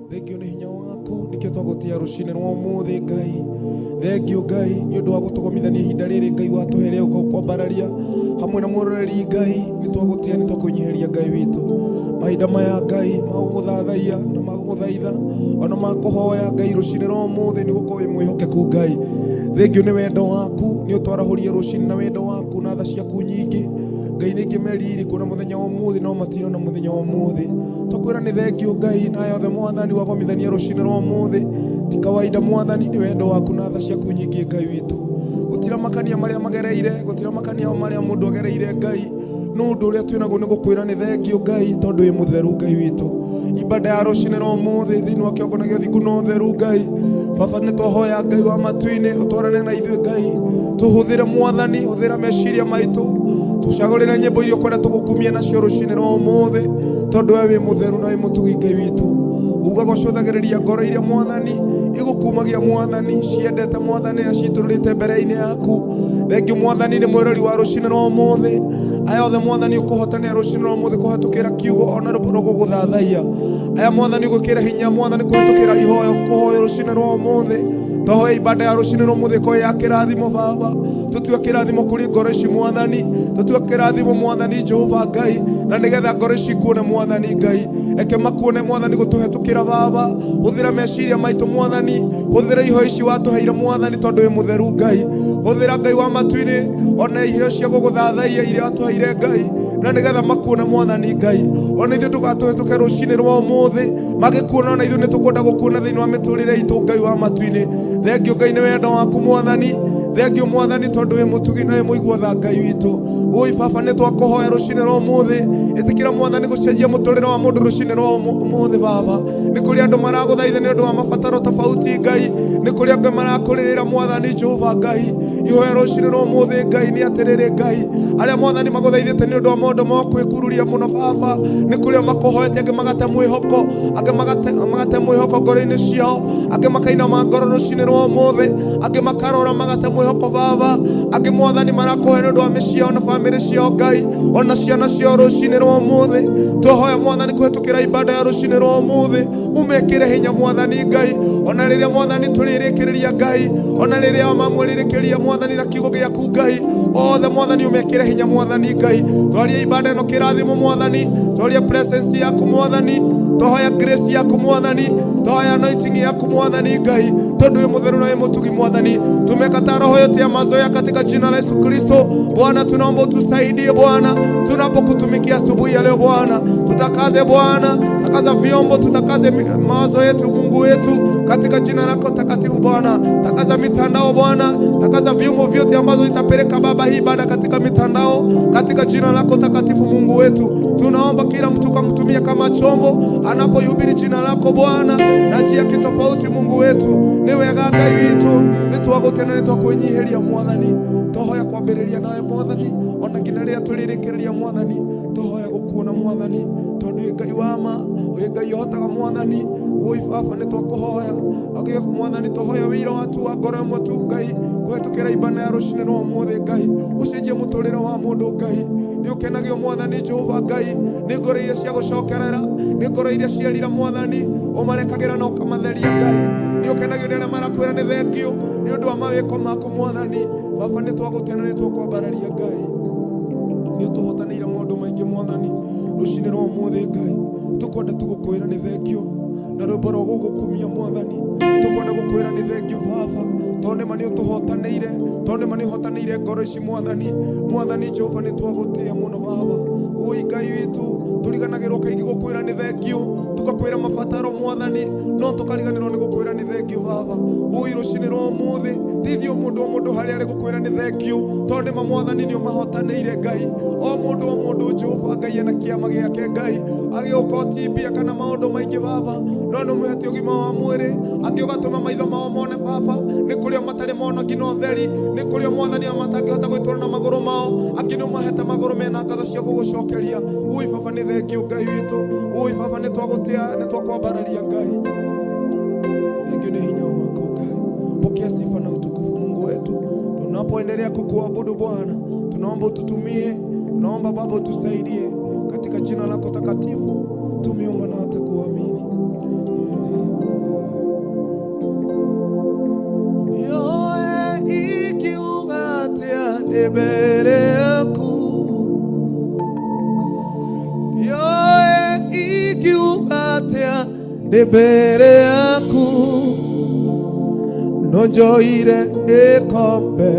Thengio nĩ hinya waku nĩkĩo twagũtĩa rũcinĩ rwa ũmũthĩ Ngai. Thengio Ngai nĩ ũndũ wa gũtũgomithania ihinda rĩrĩ Ngai watũhe rĩa gũka kwambararia hamwe na mwĩroreri Ngai. Nĩ twagũtĩa, nĩ twakwĩnyihĩria Ngai witũ mahinda maya Ngai ma gũgũthathaiya na ma gũgũthaitha ona ma kũhoya Ngai rũcinĩ rwa ũmũthĩ, nĩ gũkorwo wĩ mwĩhokeku Ngai. Thengio nĩ wendo waku, nĩ ũtwarahũrie rũcinĩ na wendo waku na tha ciaku nyingĩ Ngai. Nĩ ingĩ meriri kuona mũthenya wa ũmũthĩ no matirona mũthenya wa ũmũthĩ. Twakwĩra nĩ thengio Ngai na yothe Mwathani wagomithania rũcinĩ rwa ũmũthĩ ti kawaida Mwathani, nĩ wendo waku na tha ciaku nyingĩ Ngai witũ. Gũtira makania marĩa magereire, gũtira makania marĩa mũndũ agereire Ngai, no ũndũ ũrĩa twĩnaguo nĩ gũkwĩra nĩ thengio Ngai, tondũ wĩ mũtheru Ngai witũ. Ibada ya rũcinĩ rwa ũmũthĩ thĩinĩ wa kĩongo na gĩothingu na ũtheru Ngai Baba, nĩ twahoya Ngai wa matu-inĩ ũtwarane na ithuĩ Ngai, tũhũthĩre Mwathani, hũthĩra meciria maitũ, tũcagũrĩre nyĩmbo iria ũkwenda tũgũkumie nacio rũcinĩ rwa ũmũthĩ, tondũ we wĩ mũtheru na wĩ mũtugi Ngai witũ. Ugaga ũcũthagĩrĩria ngoro iria Mwathani igũkumagia Mwathani, ciendete Mwathani na citũrĩte mbere-inĩ yaku. Thengio Mwathani nĩ mwĩrori wa rũcinĩ rwa ũmũthĩ. Aya othe Mwathani ũkũhotanĩra rũcinĩ rwa ũmũthĩ kũhetũkĩra kiugo ona rũmbo rwa gũgũthathaiya. Aya Mwathani ũgwĩkĩra hinya Mwathani kũhetũkĩra ihoyo kũhoyo rũcinĩ rwa ũmũthĩ. Twahoya ibada ya rũcinĩ rwa ũmũthĩ ĩkorwo ya kĩrathimo Baba, tũtue kĩrathimo kũrĩ ngoro ici Mwathani, tũtue kĩrathimo Mwathani Jehova Ngai, na nĩgetha ngoro ici ikuone Mwathani Ngai. Reke makuone Mwathani gũtũhetũkĩra Baba. Hũthĩra meciria maitũ Mwathani, hũthĩra ihoyo ici watũheire Mwathani, tondũ wĩ mũtheru Ngai. Hũthĩra Ngai wa matu-inĩ ona iheo cia gũgũthathaiya iria watũheire Ngai, na nĩgetha makuone Mwathani Ngai. Ona ithuĩ ndũgatũhetũke rũcinĩ rwa ũmũthĩ magĩkuona, ona ithuĩ nĩ tũkwenda gũkuona thĩinĩ wa mĩtũrĩre itũ Ngai wa matu-inĩ. Thengio Ngai nĩ wendo waku Mwathani, thengio Mwathani tondũ wĩ mũtugi na wĩ mũigua tha Ngai witũ. Oi Baba, nĩ twakũhoya rũcinĩ rwa ũmũthĩ, ĩtĩkĩra Mwathani gũcenjia mũtũrĩre wa mũndũ rũcinĩ rwa ũmũthĩ Baba. Nĩ kũrĩ andũ maragũthaitha nĩ ũndũ wa mabataro tofauti Ngai, nĩ kũrĩ angĩ marakũrĩrĩra Mwathani Jehova Ngai. Ihoya rũcinĩ rwa ũmũthĩ Ngai nĩ atĩrĩrĩ Ngai, arĩa Mwathani magũthaithĩte nĩ ũndũ wa maũndũ ma kwĩkururia mũno Baba, nĩ kũrĩ o makũhoete, angĩ magate mwĩhoko, angĩ magate mwĩhoko ngoro-inĩ ciao, angĩ makainama ngoro rũcinĩ rwa ũmũthĩ, angĩ makarora magate mwĩhoko Baba, angĩ Mwathani marakũhe nĩ ũndũ wa mĩciĩ yao na bamĩrĩ ciao Ngai, ona ciana ciao rũcinĩ rwa ũmũthĩ. Twahoya Mwathani kũhetũkĩra ibada ya rũcinĩ rwa ũmũthĩ, umekĩre hinya Mwathani Ngai, ona rĩrĩa Mwathani tũrĩrĩkĩrĩria Ngai, ona rĩrĩa mamwĩrĩrĩkĩria Mwathani na kiugo gĩaku Ngai, othe Mwathani umekĩre hinya Mwathani Ngai. Twaria ibada ĩno kĩrathimo Mwathani, twaria presence yaku Mwathani, twahoya grace yaku Mwathani, twahoya anointing yaku Mwathani Ngai, tondũ wĩ mũtheru na wĩ mũtugi Mwathani. Tumekataa roho yote ya mazoea katika jina la Yesu Kristo. Bwana, tunaomba utusaidie Bwana, tunapokutumikia asubuhi ya leo Bwana, tutakaze Bwana, takaza vyombo, tutakaze mawazo yetu Mungu wetu, katika jina lako takatifu Bwana. Takaza mitandao Bwana, takaza vyombo vyote ambazo itapeleka Baba hii ibada katika mitandao, katika jina lako takatifu Mungu wetu. Tunaomba kila mtu kamtumia kama chombo anapohubiri jina lako Bwana na njia kitofauti Mungu wetu. Nĩ wega Ngai witũ, nĩ twagũtĩa na nĩ twakwĩnyihĩria Mwathani. Twahoya kwambĩrĩria nawe Mwathani, ona nginya rĩrĩa tũrĩrĩkĩrĩria Mwathani, twahoya gũkuona Mwathani, tondũ wĩ Ngai wa ma, wĩ Ngai ũhotaga Mwathani. Woi Baba, nĩ twakũhoya Akĩga Mwathani, twahoya wĩira watu wa ngoro ĩmwe tu Ngai, kũhetũkĩra ibana ya rũcinĩ rwa ũmũthĩ Ngai, ũcenjie mũtũrĩre wa mũndũ Ngai. Nĩ ũkenagio Mwathani Jehova Ngai nĩ ngoro iria cia gũcokerera, nĩ ngoro iria cierira Mwathani, ũmarekagĩra na ũkamatheria Ngai. Nĩ ũkenagio nĩ arĩa marakwĩra nĩ thengio nĩ ũndũ wa mawĩko maku Mwathani. Baba, nĩ twagũtĩa na nĩ twakwambararia Ngai, nĩ ũtũhotanĩire maũndũ maingĩ Mwathani rũcinĩ rwa ũmũthĩ Ngai. Tũkwenda tũgũkwĩra nĩ thengio na rwĩmbo rwa gũgũkumia Mwathani. Tũkwenda gũkwĩra nĩ thengio Baba, tondũ nĩma nĩ ũtũhotanĩire, tondũ nĩma nĩ ũhotanĩire ngoro ici Mwathani. Mwathani Jehova, nĩ twagũtĩa mũno Baba. Ũi Ngai witũ, tũriganagĩrwo kaingĩ gũkwĩra nĩ thengio, tũgakwĩra mabataro Mwathani, no tũkariganĩrwo nĩ gũkwĩra nĩ thengio Baba. Ũi rũcinĩ rwa ũmũthĩ, teithia o mũndũ o mũndũ harĩa arĩ gũkwĩra nĩ thengio, tondũ nĩma Mwathani nĩ ũmahotanĩire Ngai. O mũndũ o mũndũ Jehova Ngai ena kĩama gĩake Ngai, agĩũka ũtimbia kana maũndũ maingĩ Baba, no nĩ ũmũhete ũgima wa mwĩrĩ, angĩ ũgatũma maitho mao mone Baba, nĩ kũrĩ o matarĩ mona nginya ũtheri, nĩ kũrĩ o Mwathani o matangĩhota gwĩtwara na magũrũ mao, angĩ nĩ ũmahete magũrũ mena ngatho cia gũgũcokeria. Ui Baba, nĩ thengio Ngai witũ. Ui Baba, nĩ twagũtĩa, nĩ twakwambararia Ngai. Thengio nĩ hinya waku Ngai. Pokea sifa na utukufu Mungu wetu, tunapoendelea kukuabudu Bwana, tunaomba ututumie, tunaomba Baba utusaidie, katika jina lako takatifu tumeomba na hata kuamini. Ndĩ mbere yaku. Ndiũĩ ingiuga atĩa ndĩ mbere yaku. No njoire gĩkombe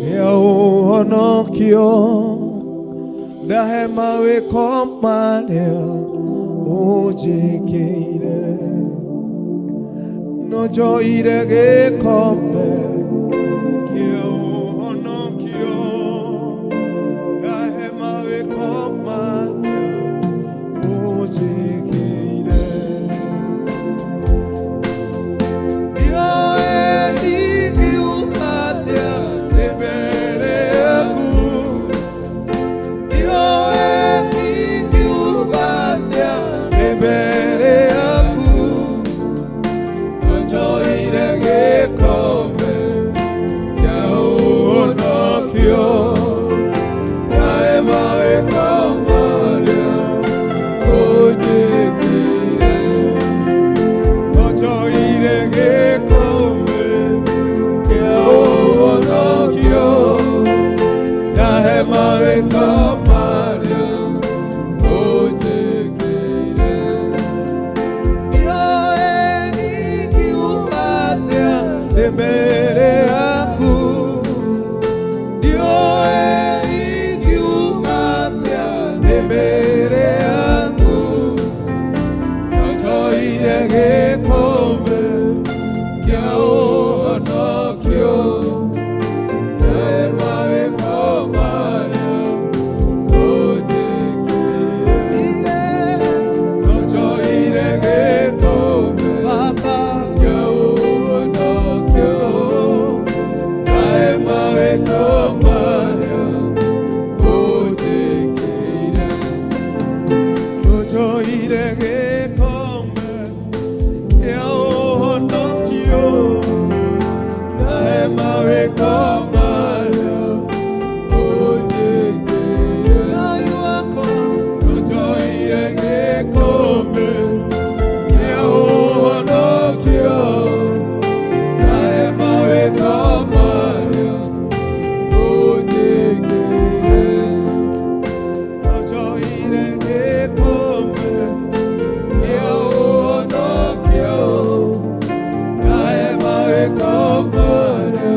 kĩa ũhonokio, ndahe mawĩko marĩa ũnjĩkĩire. No njoire gĩkombe kĩa ũhonokio, ndahe mawĩko marĩa ũnjĩkĩire. Ndiũĩ ingiuga atĩa ndĩ mbere yaku. Ndiũĩ ingiuga atĩa ndĩ mbere yaku. Njoire gĩkombe kĩa ũhonokio, ndahe mawĩko marĩa ũnjĩkĩire. Njoire gĩkombe kĩa ũhonokio, ndahe mawĩko marĩa ũnjĩkĩire. Ndiũĩ ingiuga atĩa ndĩ mbere yaku. Ndiũĩ ingiuga atĩa ndĩ mbere yaku. Njoire gĩkombe kĩa ũhonokio, ndahe mawĩko marĩa ũnjĩkĩire. Njoire gĩkombe, Baba, kĩa ũhonokio, ndahe mawĩko marĩa ũnjĩkĩire. Njoire gĩkombe kĩa ũhonokio, ndahe mawĩko marĩa ũnjĩkĩire. Ngai wakwa, njoire gĩkombe kĩa ũhonokio, ndahe mawĩko marĩa ũnjĩkĩire. Njoire gĩkombe kĩa ũhonokio, ndahe mawĩko marĩa.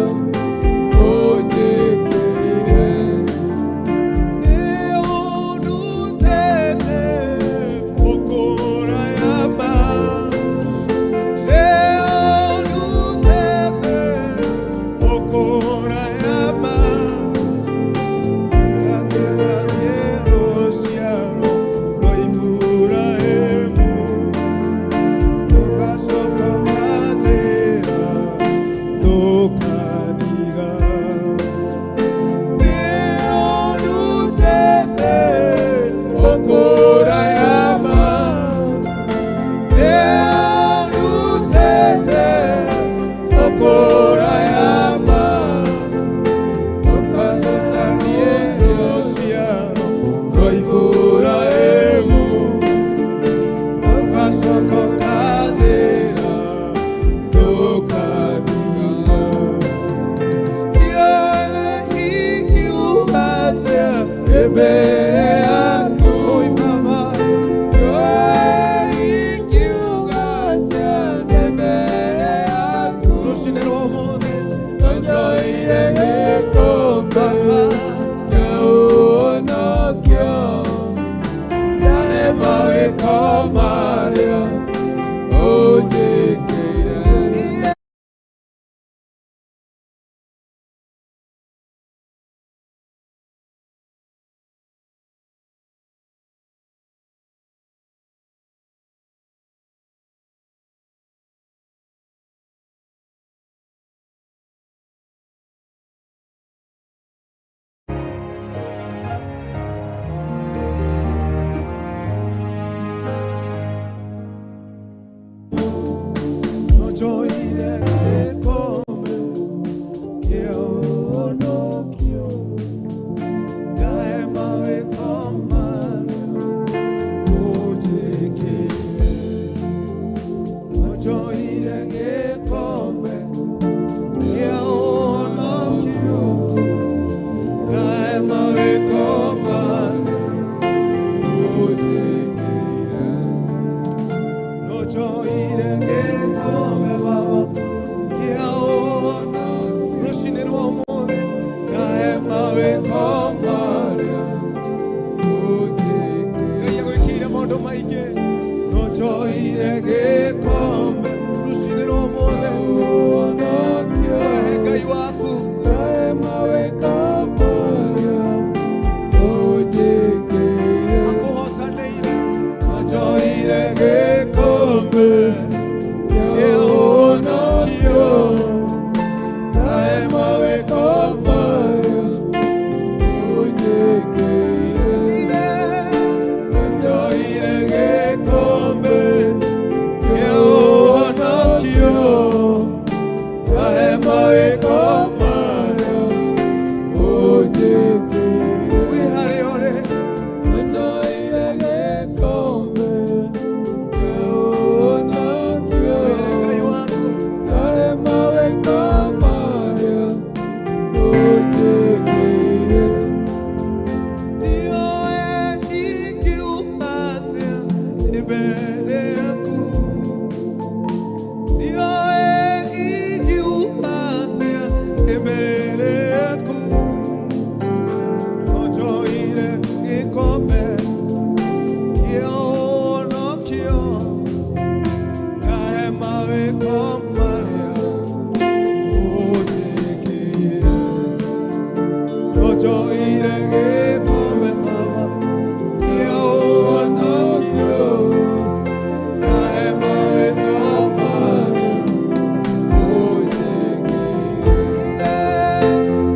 mawĩko marĩa ũnjĩkĩire. Nonjoire gĩkombe Baba kĩa ũhonokio, ndahe mawĩko marĩa ũnjĩkĩire.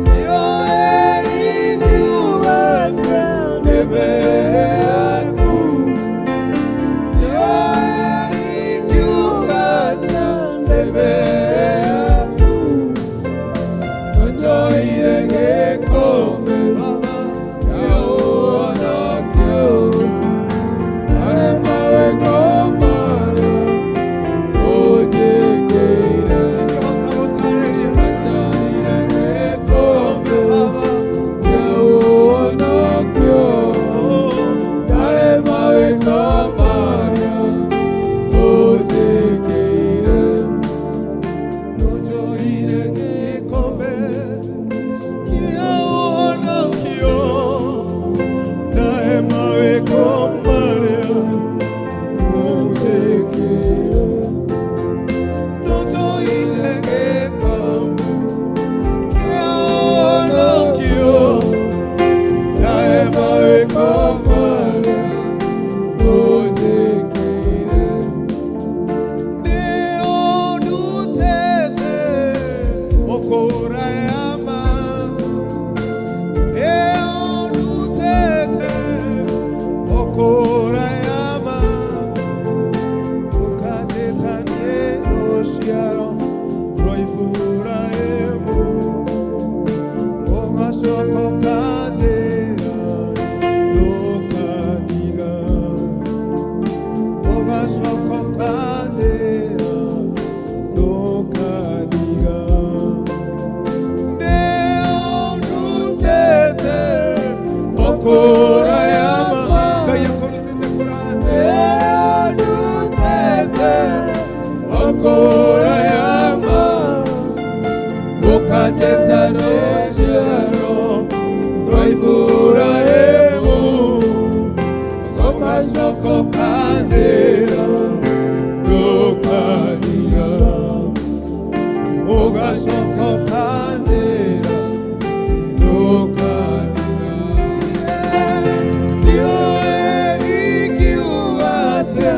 Nĩoe ingiuga atĩa mbere yaku, nĩoe ingiuga atĩa mbere yaku. Nonjoire gĩkombe Baba kĩa ũhonokio, Arĩ mawĩko marĩa ũnjĩkĩire. Ndingĩhota gũtarĩria. Nonjoire Gĩkombe Baba kĩa ũhonokio, arĩ mawĩko marĩa ũnjĩkĩire. Nonjoire gĩkombe kĩa ũhonokio, ndahe mawĩko marĩa ũnjĩkĩire. Nonjoire gĩkombe kĩa ũhonokio, ndahe mawĩko marĩa Ũnjĩkĩire. Nĩũndutĩte ũkũrayama, nĩũndutĩte ũkũrayama, ũkanjĩta nĩ rũciaro rwa Iburahĩmu, ũgacoka ũkanjĩra ndũkandiga, ũgacoka ũkanjĩra ndũkandiga. Nĩũndutĩte ũkũrayama, Ngai akũrutĩte kũraya. Nĩũndutĩte ũkũrayama, ũkanjĩta rũciaro rwa Iburahĩmu, ũgacoka ũkanjĩra ndũkandiga, ũgacoka ũkanjĩra ndũkandiga. Ndiũĩ ingiuga atĩa,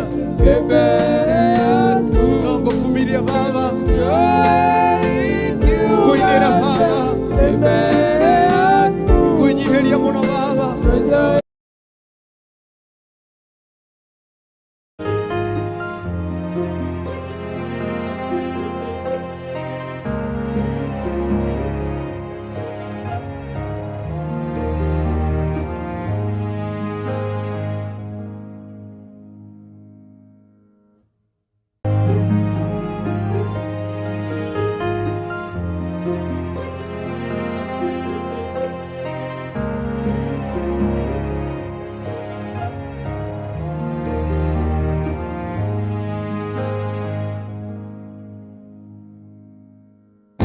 Mbere yaku. No ngũkumirie Baba, Ngũinĩra ngũinĩra Baba, Mbere yaku. ngwĩnyihĩria mũno Baba.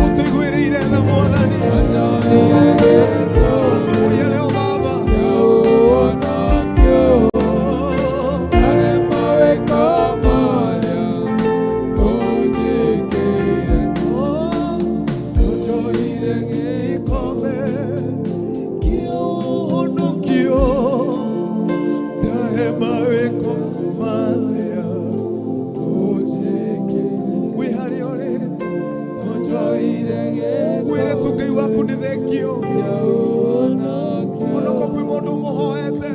Ũtũiguĩrĩire tha Mwathani asubuhi ya leo Baba. Oh, oh, nonjoire gĩkombe kĩa ũhonokio, ndahe mawĩko marĩa ũnjĩkĩire. Wĩ harĩa ũrĩ, nonjoire wĩre tu Ngai waku nĩ thengio, onoko kwĩ mũndũ ũmũhoete,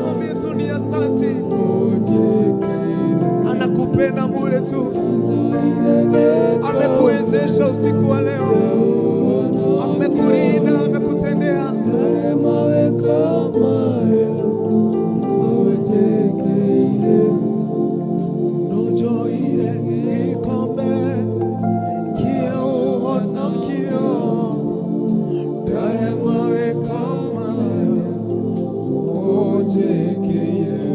mwambie tu ni asante, anakupenda mule tu, amekuwezesha usiku wa leo, amekulinda, amekutendea. Nonjoire gĩkombe kĩa ũhonokio, ndahe mawĩko marĩa ũnjĩkĩire.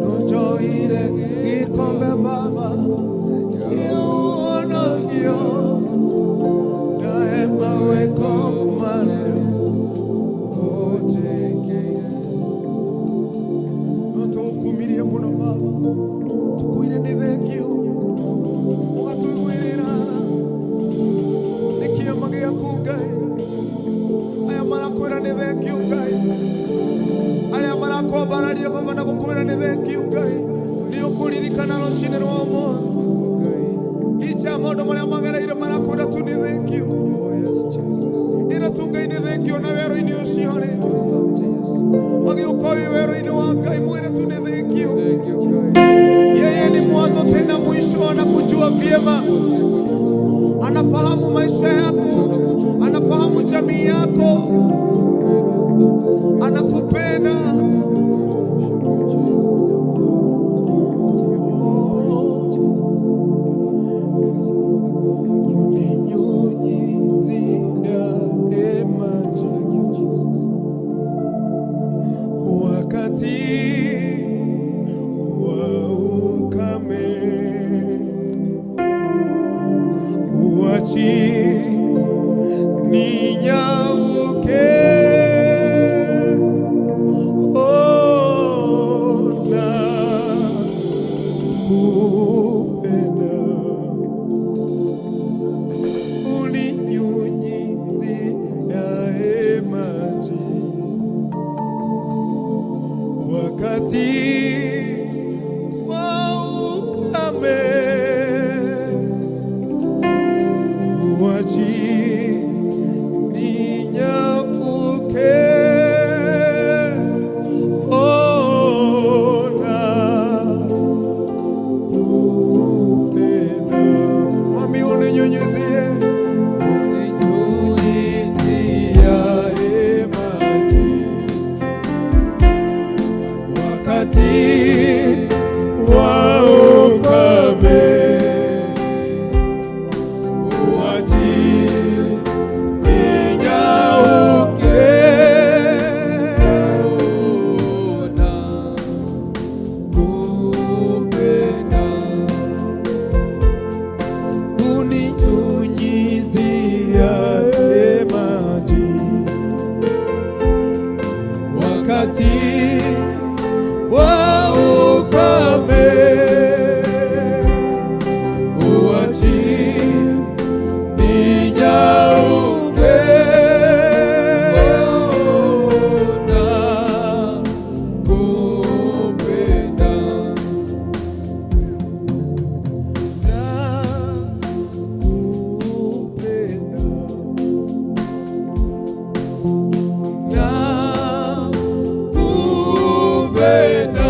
Nonjoire gĩkombe Baba kĩa ũhonokio, ndahe mawĩko marĩa ũnjĩkĩire. No tũgũkumirie mũno Baba, tũkwĩre nĩ Rũcinĩ rwa ũmũthĩ, licha ya maũndũ marĩa magereire, marakwĩra tu nĩ thank you. Oh, yes, Jesus. Ĩra tu Ngai nĩ thank you na werũ-inĩ ũcio rĩ. Asante Yesu. Wagĩũka wĩ werũ-inĩ wa Ngai, mwĩre tu nĩ thank you. Thank you, Ngai. Yeye ni mwanzo tena mwisho, anakujua vyema, anafahamu maisha yako, anafahamu jamii yako, anakupenda. Uninyunyizia maji wakati wa ukame, huachi ninyauke. Oh, nakupenda, uninyunyiziaye maji wakati wa ukame, huachi ninyauke. Oh, nakupenda. Mwambie uninyunyizie, nyunyiziaye maji wakati wa ukame, huachi ninyauke. Nakupenda. Uninyunyiziaye maji wakati wa ukame, huachi ninyauke. Nakupenda. Nakupenda, nakupenda,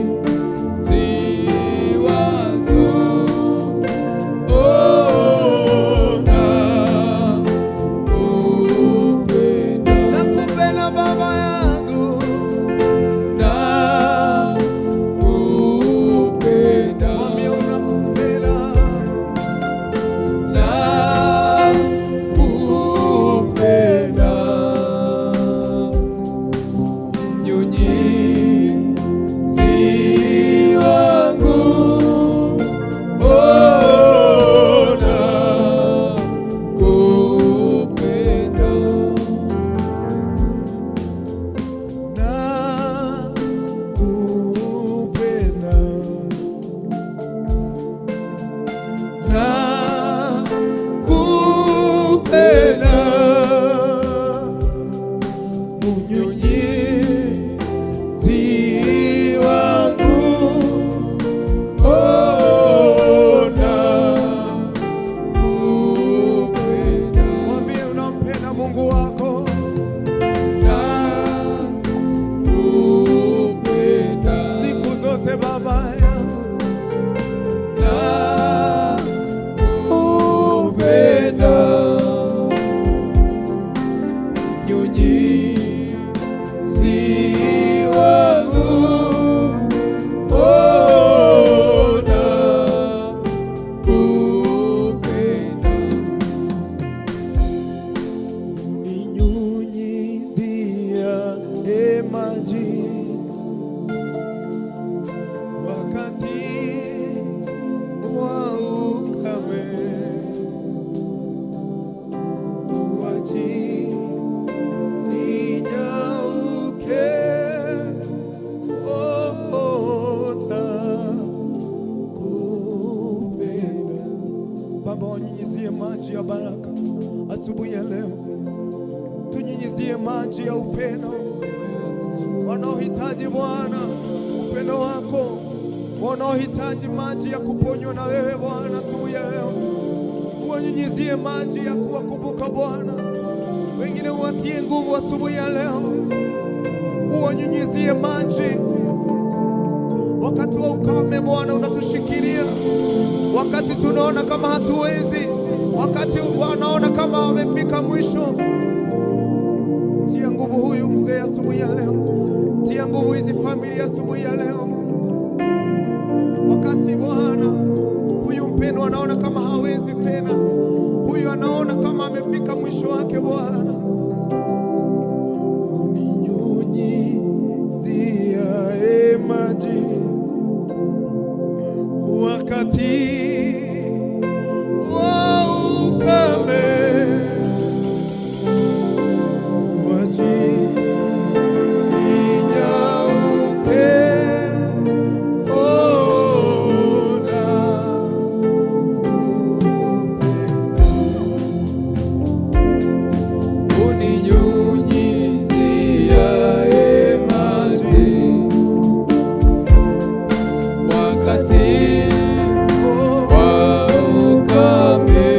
Mnyunyizi wangu, oh, nakupenda. Nakupenda baba yangu, Nakupenda. Mwambie unakupenda. Nakupenda. Mnyunyizi wangu, oh, nakupenda. Nakupenda, nakupenda, mnyunyizi wangu, oh, Nakupenda. mwambie unampenda Mungu wako. Nakupenda. Siku zote baba yangu. Nakupenda. Mnyunyizi wangu, oh, nakupenda. Uninyunyizia maji wakati wa ukame, huachi ninyauke. Oh, oh, nakupenda. Baba, wanyunyizie maji ya baraka asubuhi ya leo, tunyunyizie maji ya upendo. Wanaohitaji Bwana upendo wako, wanaohitaji maji ya kuponywa na wewe Bwana, asubuhi ya leo uwanyunyizie maji ya kuwakumbuka Bwana. Wengine uwatie nguvu asubuhi ya leo, uwanyunyizie maji. Wakati wa ukame Bwana unatushikilia, wakati tunaona kama hatuwezi, wakati wanaona kama wamefika mwisho. Tia nguvu huyu mzee asubuhi ya leo, tia nguvu hizi familia asubuhi ya leo. Wakati Bwana huyu mpendwa anaona kama hawezi tena, huyu anaona kama amefika mwisho wake, Bwana uninyunyiziaye maji wakati wa ukame, waji ninyauke, ona upendo. Uninyunyiziaye maji wakati Oh, wa ukame,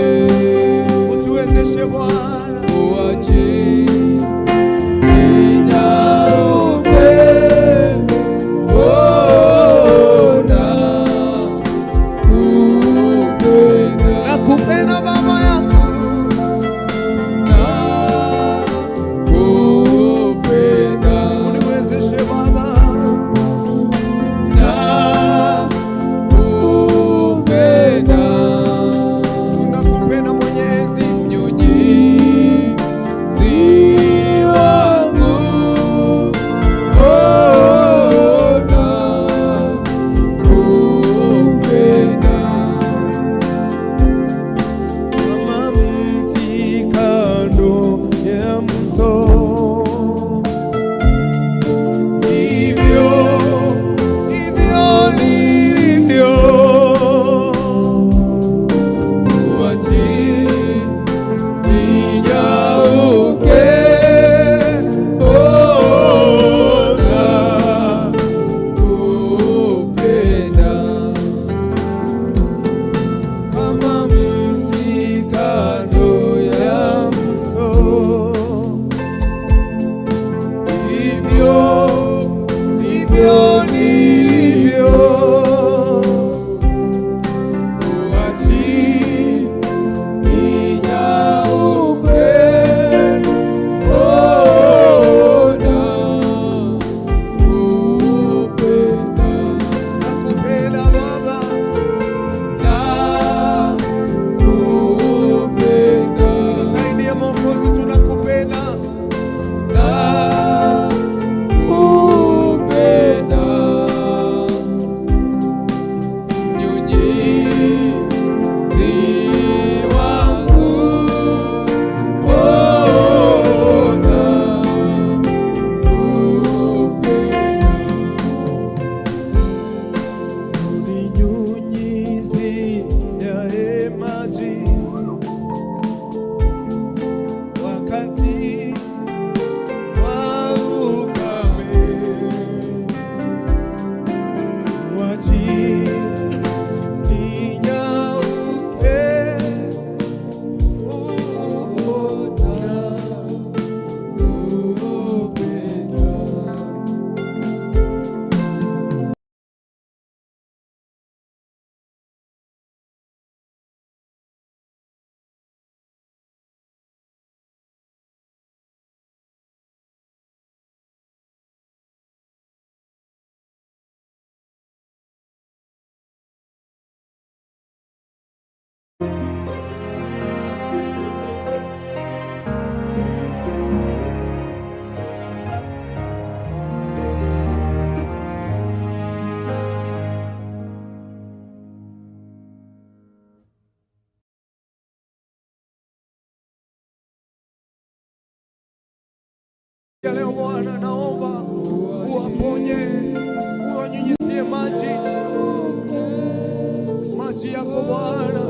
utuwezeshe Bwana, uachi ninyauke, ona kupenda. Nakupenda Baba yangu, Nakupenda. Uniwezeshe Baba, Nakupenda. Tunakupenda Mwenyezi, Mnyunyizi wangu, oh, nakupenda. Kama mti kando ya mto, hivyo hivyo nilivyo, Uachi ninyauke, oh, nakupenda. Kama mti kando ya mto, hivyo hivyo nilivyo, uachi ninyauke, Oh, nakupenda. Nakupenda Baba, Nakupenda. Tusaidie Mwokozi, tunakupenda. Nakupenda. Mnyunyizi wangu, oh, nakupenda. Uninyunyiziaye maji wakati wa ukame, waji ninyauke, oh, nakupenda. Ya leo Bwana, naomba uwaponye, uwanyunyizie maji, maji yako Bwana.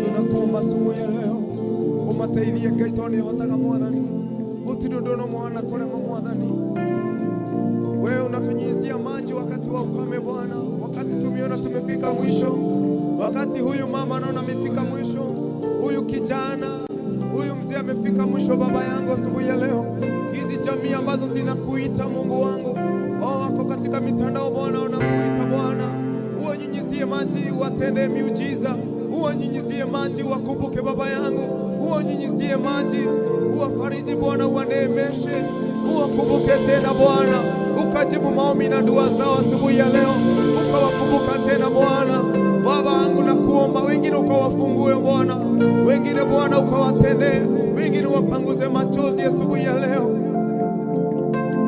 Tunakuomba asubuhi ya leo umateithie Ngai. Ngai tondũ nĩ ũhotaga Mwathani. Gũtirĩ ũndũ ona ũmwe wanakũrema Mwathani. Wewe unatunyunyizia maji wakati wa ukame Bwana, wakati tumeona tumefika mwisho, wakati huyu mama anaona amefika mwisho, huyu kijana, huyu mzee amefika mwisho. Baba yangu, asubuhi ya leo, hizi jamii ambazo zinakuita Mungu wangu, oh, wako katika mitandao Bwana, wanakuita Bwana, uwanyunyizie maji, uwatendee miujiza, uwanyunyizie maji, wakumbuke Baba yangu, uwanyunyizie maji, uwafariji Bwana, uwaneemeshe, uwakumbuke tena Bwana, ukajibu maombi na dua zao asubuhi ya leo, ukawakumbuka tena Bwana. Baba yangu nakuomba, wengine ukawafungue Bwana, wengine Bwana ukawatendee, wengine wapanguze machozi asubuhi ya leo.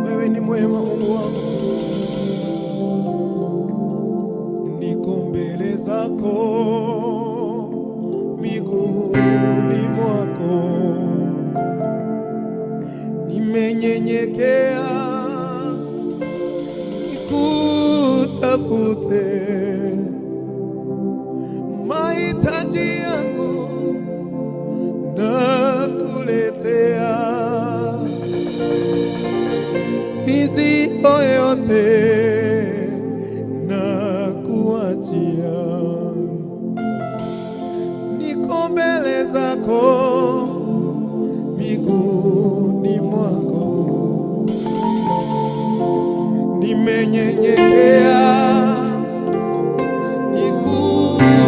Wewe ni mwema Mungu wangu, niko mbele zako miguuni mwako, nimenyenyekea nikutafute, mahitaji yangu nakuletea, mizigo yote nakuachia, niko mbele zako miguuni mwako, nimenyenyekea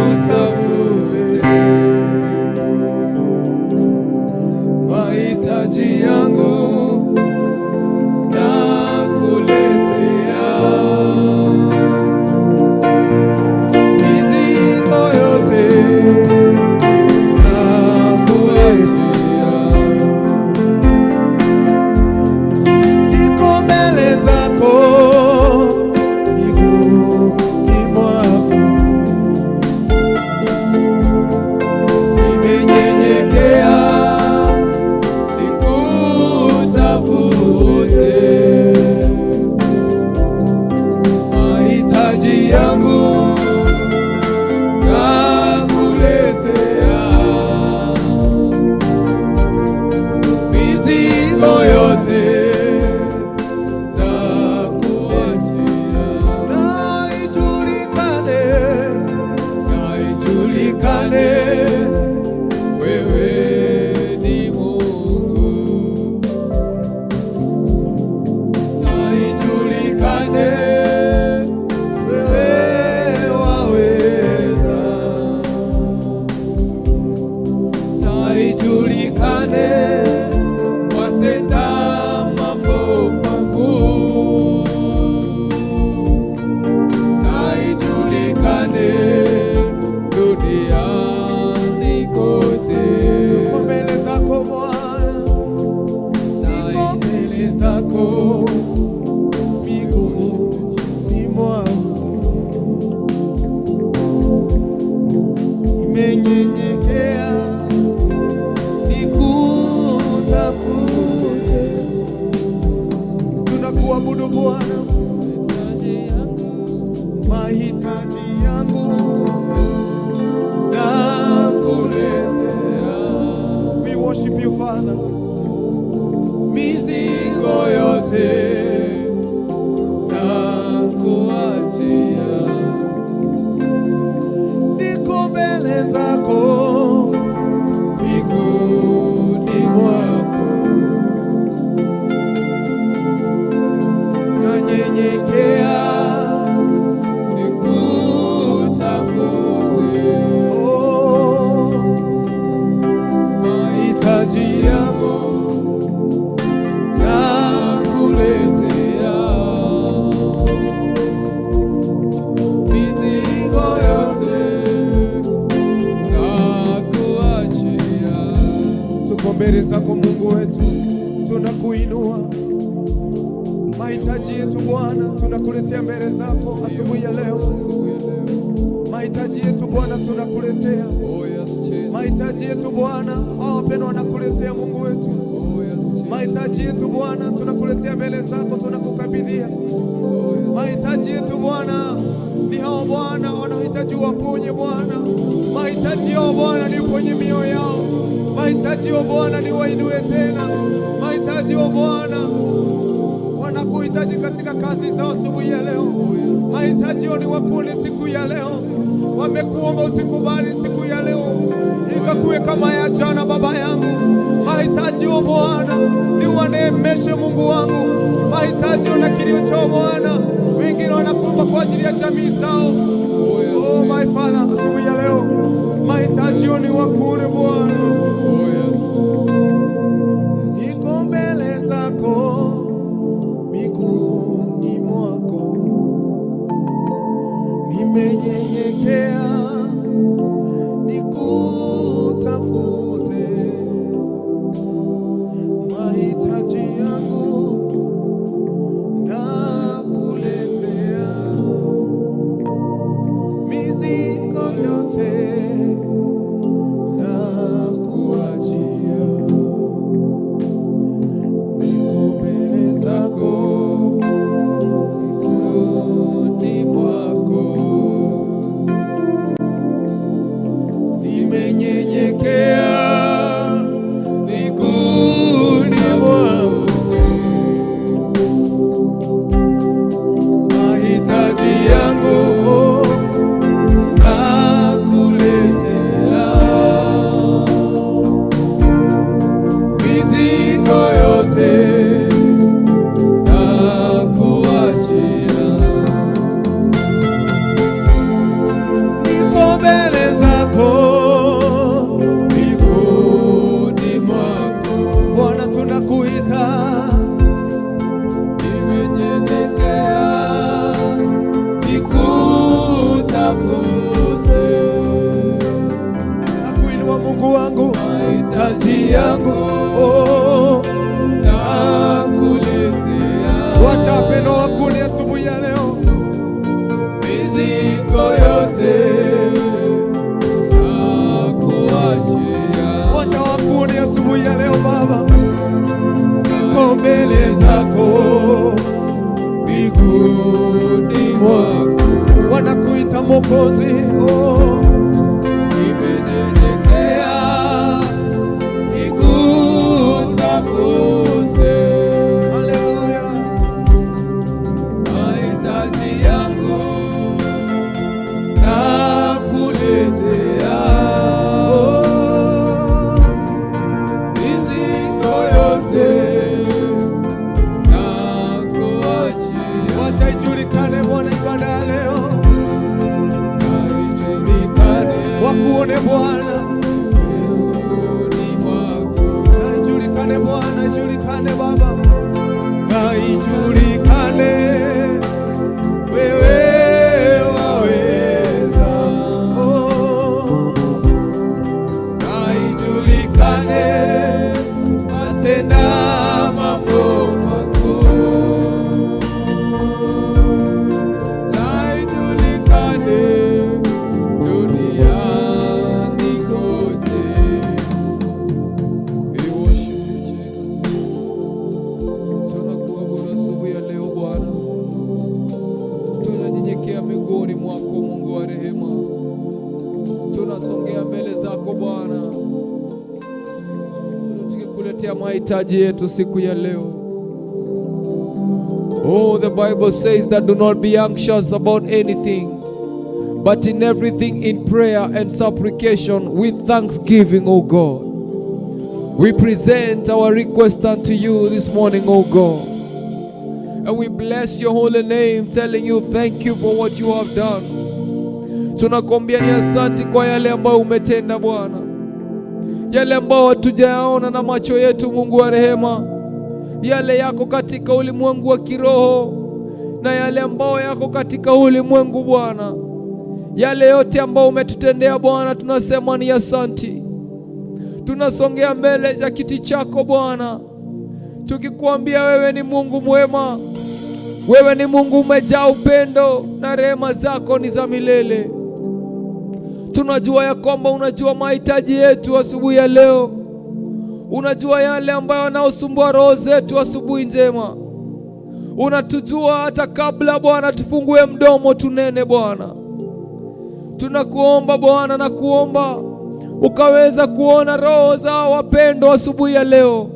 nikutafute, mahitaji yangu nakuletea, mizigo yote nakuletea, niko mbele zako miguuni mwako, Nimenyenyekea nikutafute, mahitaji yangu nakuletea, mizigo yote nakuachia, na ijulikane, na ijulikane wewe ni Mungu, na ijulikane wewe waweza, na ijulikane watenda mambo makuu, na ijulikane duniani kote. Tuko mbele zako Bwana, niko mbele zako miguuni mwako, nimenyenyekea nikutafute. Tunakuabudu Bwana, mahitaji yangu nakuletea. We worship you, Father. Mizigo yote Nakuachia, niko mbele zako miguuni mwako, nanyenyekea nikutafute, oh, mahitaji yangu nakuletea, mizigo yote nakuachia. Tuko mbele zako Mungu wetu, tunakuinua mahitaji yetu Bwana, tunakuletea mbele zako asubuhi ya leo. Mahitaji yetu Bwana tunakuletea, Oh yes, Jesus. mahitaji yetu Bwana, hao wapendwa wanakuletea Mungu wetu. Oh yes, Jesus. Mahitaji yetu Bwana tunakuletea mbele zako, tunakukabidhia Oh yes. mahitaji yetu Bwana. Ni hao Bwana wanaohitaji waponye Bwana, mahitaji yao Bwana ni uponye mioyo yao. Mahitaji ya Bwana ni wainue tena. Mahitaji ya Bwana wanakuhitaji katika kazi zao asubuhi ya leo. Mahitaji yao ni wakuone siku ya leo. Wamekuomba usikubali siku ya leo ikakuwe kama ya jana, Baba yangu. Mahitaji ya Bwana ni waneemeshe, Mungu wangu. Mahitaji na kilio cha Bwana, wengine wanakuomba kwa ajili ya jamii zao. Oh my Father, asubuhi ya leo mahitaji yao ni wakuone Bwana. Oh yes. Niko mbele zako miguuni mwako, nimenyenyekea nikutafute, mahitaji yangu nakuletea, mizigo yote nakuachia. Niko mbele zako Miguuni mwako nimenyenyekea miguuni mwako, mahitaji yangu nakuletea, mizigo yote nakuachia. Niko mbele zako Miguuni mwako Bwana, tunakuita nimenyenyekea nikutafute. Nakuinua Mungu wangu, Mahitaji yangu oh, nakuletea. Wacha wapendwa wakuone asubuhi ya leo. Mizigo yote nakuachia. Wacha wakuone asubuhi ya leo Baba, niko mbele zako Miguuni mwako wanakuita Mwokozi oh. nimenyenyekea nikutafute. Haleluya. Mahitaji yangu nakuletea. Oh. Mizigo yote nakuachia. Wacha ijulikane Bwana ibada ya leo, Ijulikane wakuone Bwana, miguuni mwako. Na ijulikane Bwana, ijulikane Baba, na ijulikane wewe waweza. Oh. Na ijulikane watenda mambo makuu. Na ijulikane duniani kote. We worship you, Jesus. Tunakuabudu asubuhi ya leo Bwana, tunanyenyekea miguuni mwako Mungu wa rehema, tunasongea mbele zako Bwana, tukikuletea mahitaji yetu siku ya leo. Oh, the Bible says that do not be anxious about anything, but in everything in prayer and supplication with thanksgiving, O God. We present our request unto you this morning, O God. And we bless your holy name, telling you thank you for what you have done. Tunakuambia ni asante kwa yale ambayo umetenda Bwana, yale ambayo hatujayaona na macho yetu, Mungu wa rehema, yale yako katika ulimwengu wa kiroho na yale ambayo yako katika ulimwengu Bwana, yale yote ambayo umetutendea Bwana, tunasema ni asanti. Tunasongea mbele za kiti chako Bwana, tukikuambia wewe ni Mungu mwema, wewe ni Mungu umejaa upendo na rehema zako ni za milele. Tunajua ya kwamba unajua mahitaji yetu asubuhi ya leo, unajua yale ambayo yanaosumbua roho zetu asubuhi njema. Unatujua hata kabla Bwana tufungue mdomo tunene. Bwana, tunakuomba Bwana na kuomba ukaweza kuona roho za wapendwa asubuhi ya leo.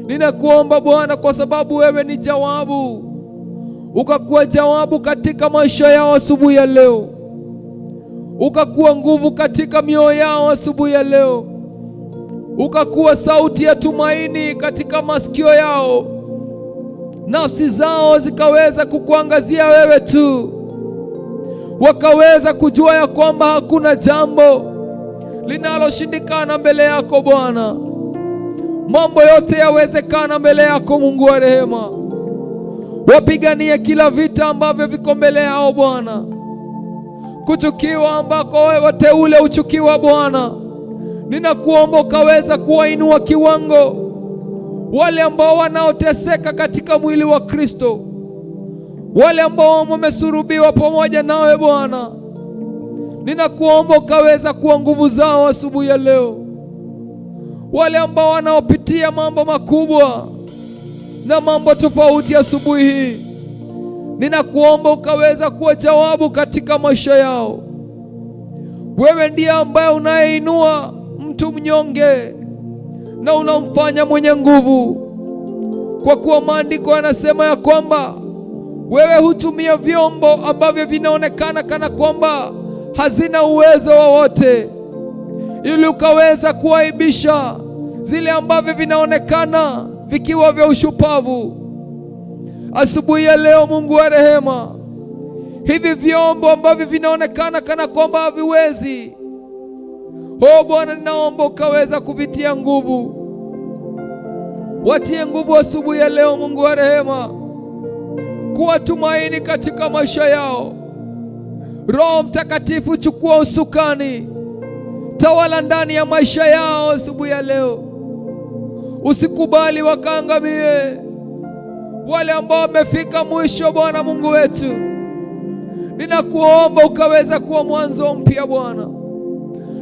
Ninakuomba Bwana, kwa sababu wewe ni jawabu, ukakuwa jawabu katika maisha yao asubuhi ya leo, ukakuwa nguvu katika mioyo yao asubuhi ya leo, ukakuwa sauti ya tumaini katika masikio yao, nafsi zao zikaweza kukuangazia wewe tu, wakaweza kujua ya kwamba hakuna jambo linaloshindikana mbele yako Bwana. Mambo yote yawezekana mbele yako, Mungu wa rehema. Wapiganie kila vita ambavyo viko mbele yao Bwana, kuchukiwa ambako wewe wateule huchukiwa Bwana, ninakuomba ukaweza kuwainua kiwango wale ambao wanaoteseka katika mwili wa Kristo, wale ambao wamesurubiwa pamoja nawe Bwana, ninakuomba ukaweza kuwa nguvu zao asubuhi ya leo. Wale ambao wanaopitia mambo makubwa na mambo tofauti asubuhi hii, ninakuomba ukaweza kuwa jawabu katika maisha yao. Wewe ndiye ambaye unayeinua mtu mnyonge na unamfanya mwenye nguvu, kwa kuwa maandiko yanasema ya kwamba wewe hutumia vyombo ambavyo vinaonekana kana kwamba hazina uwezo wowote, ili ukaweza kuaibisha zile ambavyo vinaonekana vikiwa vya ushupavu. Asubuhi ya leo, Mungu wa rehema, hivi vyombo ambavyo vinaonekana kana kwamba haviwezi, oh Bwana, ninaomba ukaweza kuvitia nguvu, watie nguvu asubuhi ya leo, Mungu wa rehema, kuwa tumaini katika maisha yao. Roho Mtakatifu, chukua usukani, tawala ndani ya maisha yao asubuhi ya leo. Usikubali wakaangamie wale ambao wamefika mwisho. Bwana Mungu wetu, ninakuomba ukaweza kuwa mwanzo mpya Bwana,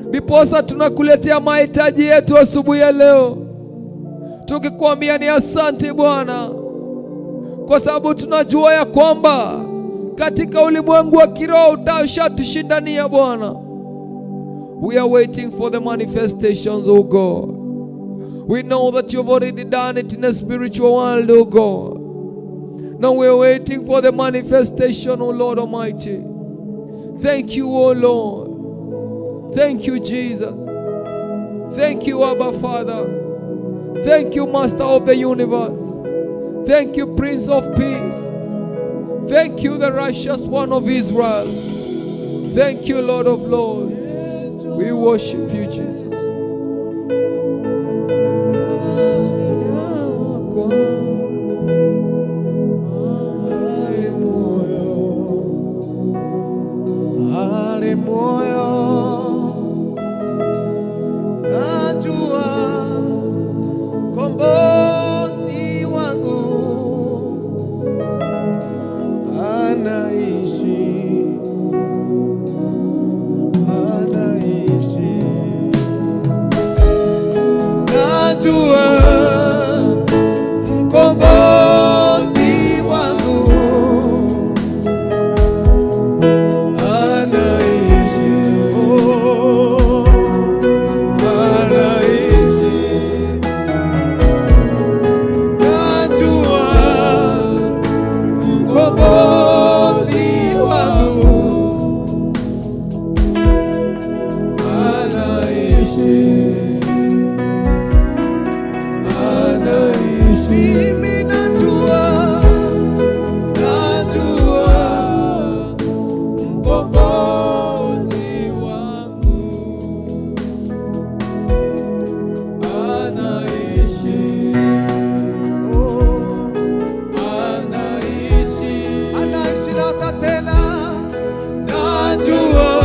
ndiposa tunakuletea mahitaji yetu asubuhi ya leo, tukikwambia ni asante Bwana, kwa sababu tunajua ya kwamba katika ulimwengu wa kiroho utashatushindania Bwana. We are waiting for the manifestations, oh God. We know that you've already done it in the spiritual world, oh God. Now we're waiting for the manifestation, oh Lord Almighty. Thank you, oh Lord. Thank you, Jesus. Thank you, Abba Father. Thank you, Master of the universe. Thank you, Prince of Peace. Thank you, the righteous one of Israel. Thank you, Lord of Lords. We worship you, Jesus. Arĩ muoyo, arĩ muoyo, najua Mkombozi wangu anaishi, anaishi. Najua Mkombozi wangu anaishi, oh, anaishi. Najua Mkombozi wangu anaishi, anaishi. Mimi najua, najua Mkombozi wangu anaishi, oh, anaishi, anaishi na hata tena najua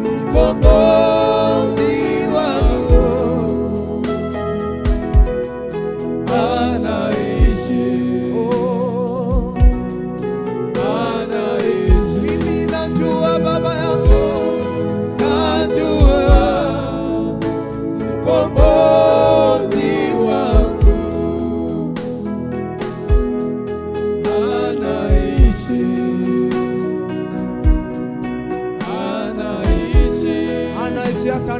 Mkombozi wangu anaishi, oh, anaishi. Mimi najua baba yangu, najua Mkombozi wangu anaishi, anaishi, anaishi.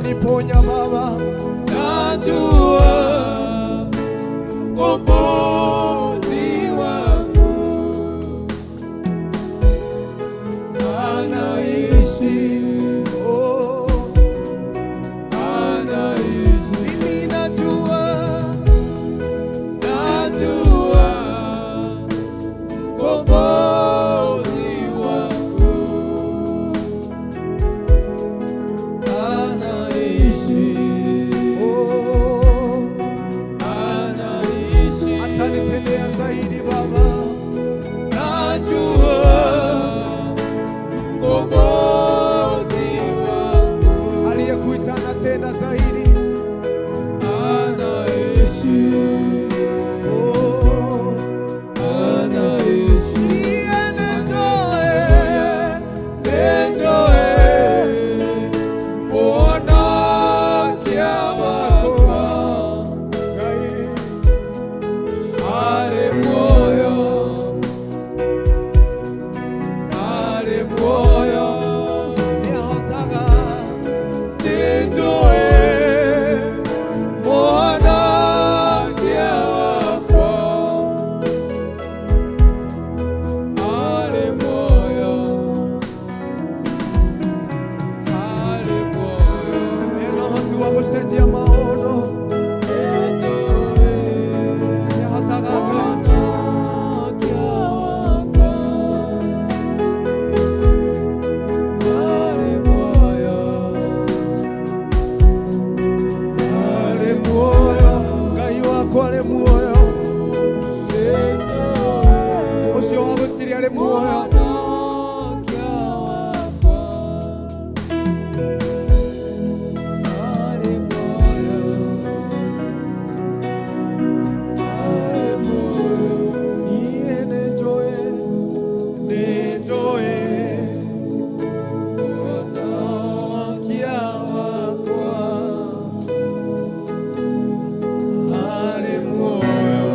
Ataniponya Baba, Najua mkombozi wangu anaishi, oh, anaishi. mimi najua, Najua mkombozi wangu anaishi, oh, anaishi. atanitendea zaidi Baba, Najua mkombozi wangu aliyekuita anatenda zaidi, anaishi, oh, anaishi. iye nejoe, nejoe Muonakia wakwa Ngai ale moyo, ale moyo, nĩahotaga nijue muonakia wakwa ale moyo, ale moyo. ena ũhoti wa gũcenjia maũndũ, nĩahotaga Ngai. Arĩ muoyo, Ngai wakwa arĩ muoyo, ũcio wagũtirie arĩ muoyo. Niĩ nĩnjũĩ, nĩnjũĩ, Mũhonokia wakwa arĩ muoyo,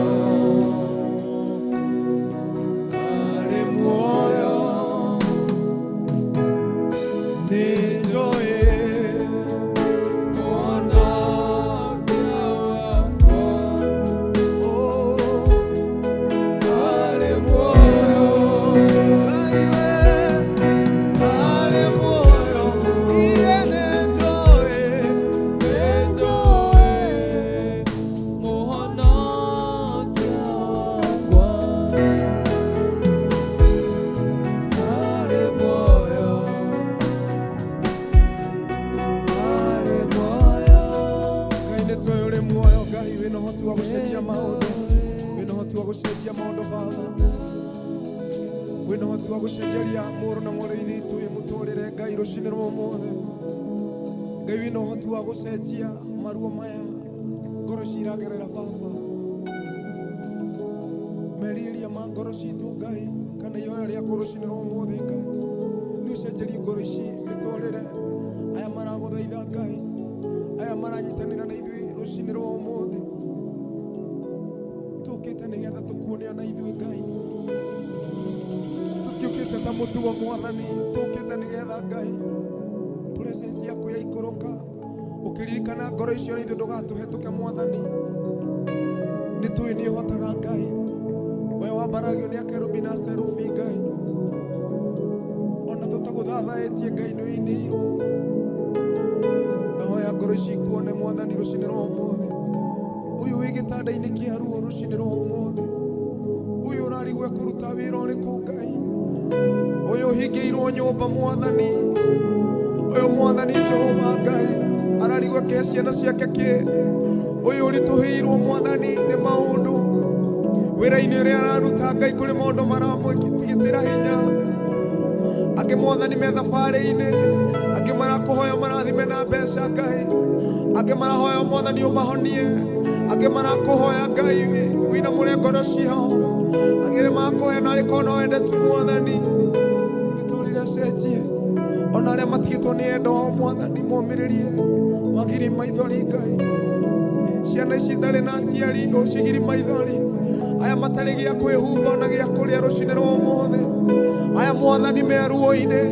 arĩ muoyo. Nĩnjũĩ, oh, arĩ muoyo. Ngai we, arĩ muoyo. Niĩ nĩnjũĩ, Ngai nĩ tũĩ ũrĩ muoyo, Ngai wĩna ũhoti wa gũcenjia maũndũ, wĩna ũhoti wa gũcenjia maũndũ Baba, wĩna ũhoti wa gũcenjeria mũrũ na mwarĩ witũ wĩ mũtũrĩre Ngai rũcinĩ rwa ũmũthĩ. Ngai wĩna ũhoti wa gũcenjia maruo maya ngoro ciragerera Baba, merirĩria ma ngoro citũ Ngai, kana ihoya rĩakwa rũcinĩ rwa ũmũthĩ Ngai nĩ ũcenjerie ngoro ici mĩtũrĩre, aya maragũthaitha Ngai, aya maranyitanĩra na ithuĩ rũcinĩ rwa ũmũthĩ, tũkĩte nĩgetha tũkuone ona ithuĩ Ngai, tũtiũkĩte ta mũtugo Mwathani, tũkĩte nĩgetha Ngai presence yaku yaikũrũka ũkĩririkana ngoro icio na ithuĩ ndũgatũhetũke Mwathani, nĩ tũĩ nĩ ũhotaga Ngai, we wambaragio nĩ akerubi na serubi Ngai, ona tũtagũthathaĩtie Ngai nĩ ũinĩirwo. Ndahoya ngoro ici ikuone Mwathani rũcinĩ rwa ũmũthĩ, ũyũ wĩ gĩtanda-inĩ kĩa ruo rũcinĩ rwa ũmũthĩ, ũyũ ũrarigwo ekũruta wĩra ũrĩkũ Ngai, ũyũ ũhingĩirwo nyũmba Mwathani, ũyũ Mwathani Jehova Ngai ararigwo akĩhe ciana ciake kĩ, ũyũ ũritũhĩirwo Mwathani nĩ maũndũ wĩra-inĩ ũrĩa araruta Ngai, kũrĩ maũndũ maramwĩtigĩtĩra hinya, angĩ Mwathani me thabarĩ-inĩ, angĩ marakũhoya marathime na mbeca Ngai, angĩ marahoya Mwathani ũmahonie, angĩ marakũhoya Ngai wĩinamũre ngoro ciao, angĩ nĩ marakũhoya narĩ korwo no wende tu Mwathani mĩtũrĩre cenjie, ona arĩa matigĩtwo nĩ endwa ao Mwathani momĩrĩrie magiri maithori Ngai, ciana ici itarĩ na aciari ũcigiri maithori, aya matarĩ gĩa kwĩhumba ona gĩa kũrĩa rũcinĩ rwa ũmũthĩ, aya Mwathani me ruo-inĩ,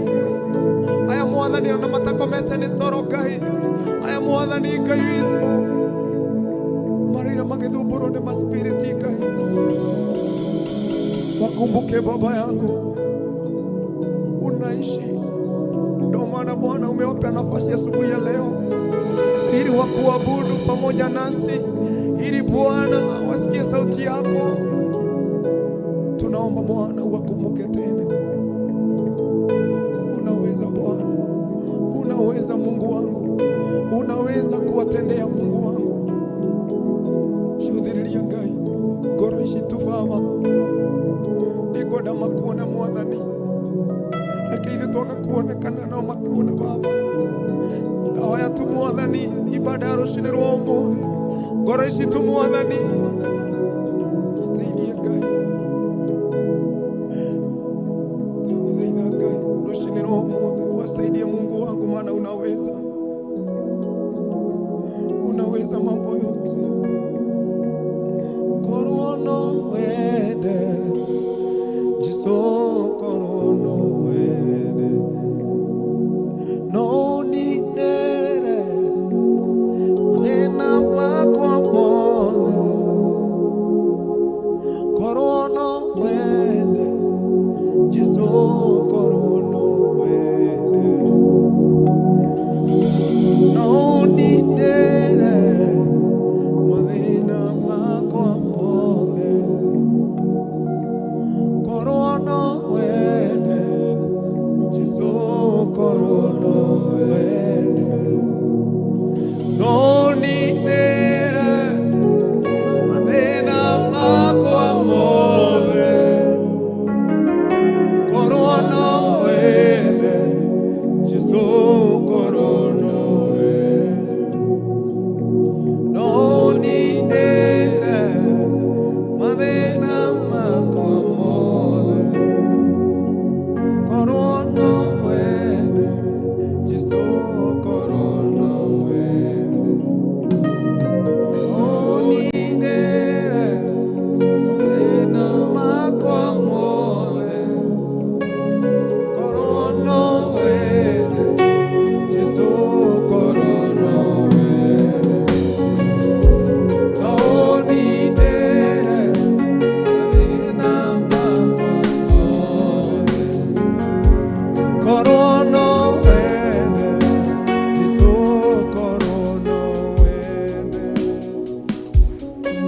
aya Mwathani ona matakomete nĩ toro Ngai, Aya Mwathani Ngai witũ maraira magĩthumbũrwo nĩ maspiriti Ngai, wakumbuke Baba yangu, unaishi. Ndio maana Bwana umewapa nafasi asubuhi ya leo ili wakuabudu pamoja nasi, ili Bwana wasikie sauti yako. Tunaomba Bwana uwakumbuke tena. Unaweza Bwana, unaweza Mungu wangu, unaweza kuwatendea Mungu wangu. Cũthĩrĩria Ngai ngoro ici tu Baba, nĩngwenda makuone Mwathani, reke ithuĩ twaga kuonekana no makuone Baba. Ndahoya tu Mwathani ibada ya rũcinĩ rwa ũmũthĩ, ngoro ici tu Mwathani mateithie Ngai, ndagũthaitha Ngai rũcinĩ rwa ũmũthĩ uwasaidie Mungu wangu, maana unaweza, unaweza mambo yote. Korwo no wende Jesũ, korwo no wende no ũninĩre mathĩna makwa mothe. Korwo no wende Jesũ, korwo no wende no ũninĩre mathĩna makwa mothe. Korwo no wende Jesũ, korwo no wende no ũninĩre mathĩna makwa mothe. Korwo no wende Jesũ, korwo no wende no ũninĩre mathĩna makwa mothe. Korwo no wende Jesũ, korwo no wende ũninĩre makwa mothe. Korwo no wende Jesũ, korwo no wende no ũninĩre mathĩna makwa mothe. Korwo no wende Jesũ, korwo no wende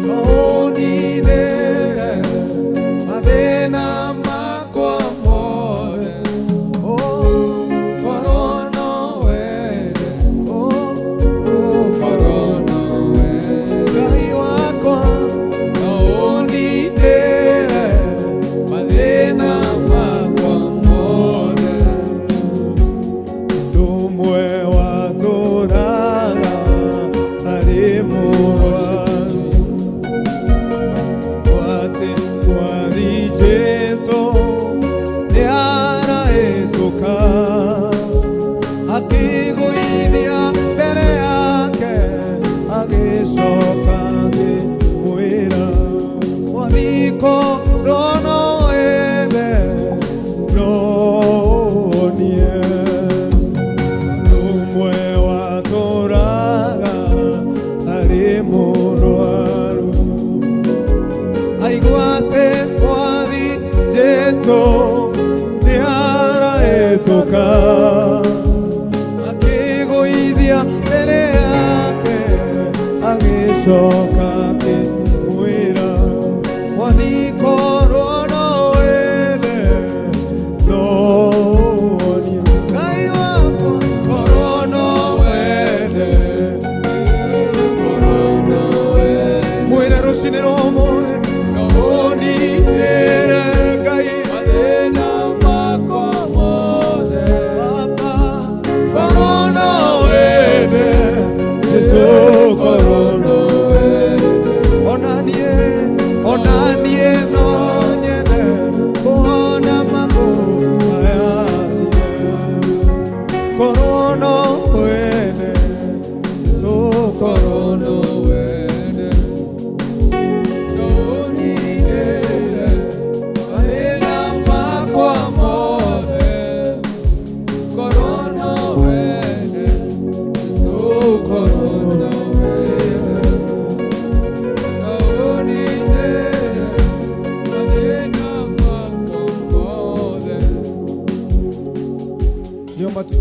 no ũninĩre mathĩna makwa mothe. Oh, korwo no wende, oh, oh, korwo no wende Ngai wakwa no ũninĩre mathĩna makwa mothe. Ndũmwe watũraga arĩ mũrwaru atĩ Mwathi Jesũ nĩarahĩtũka, akĩgũithia mbere yake, agĩcoka akĩmwĩra, Mwathi korwo no wende no ũhonie. Ũmwe watũraga arĩ mũrwaru aigua atĩ Mwathi Jesũ nĩarahĩtũka, akĩgũithia mbere yake, agĩcoka akĩmwĩra, Mwathi korwo no wende no ũhonie. Ngai wakwa korwo no wende mwĩre rũcinĩ rwa ũmũthĩ ũninĩre Ngai Baba, korwo no wende Jesũ, korwo no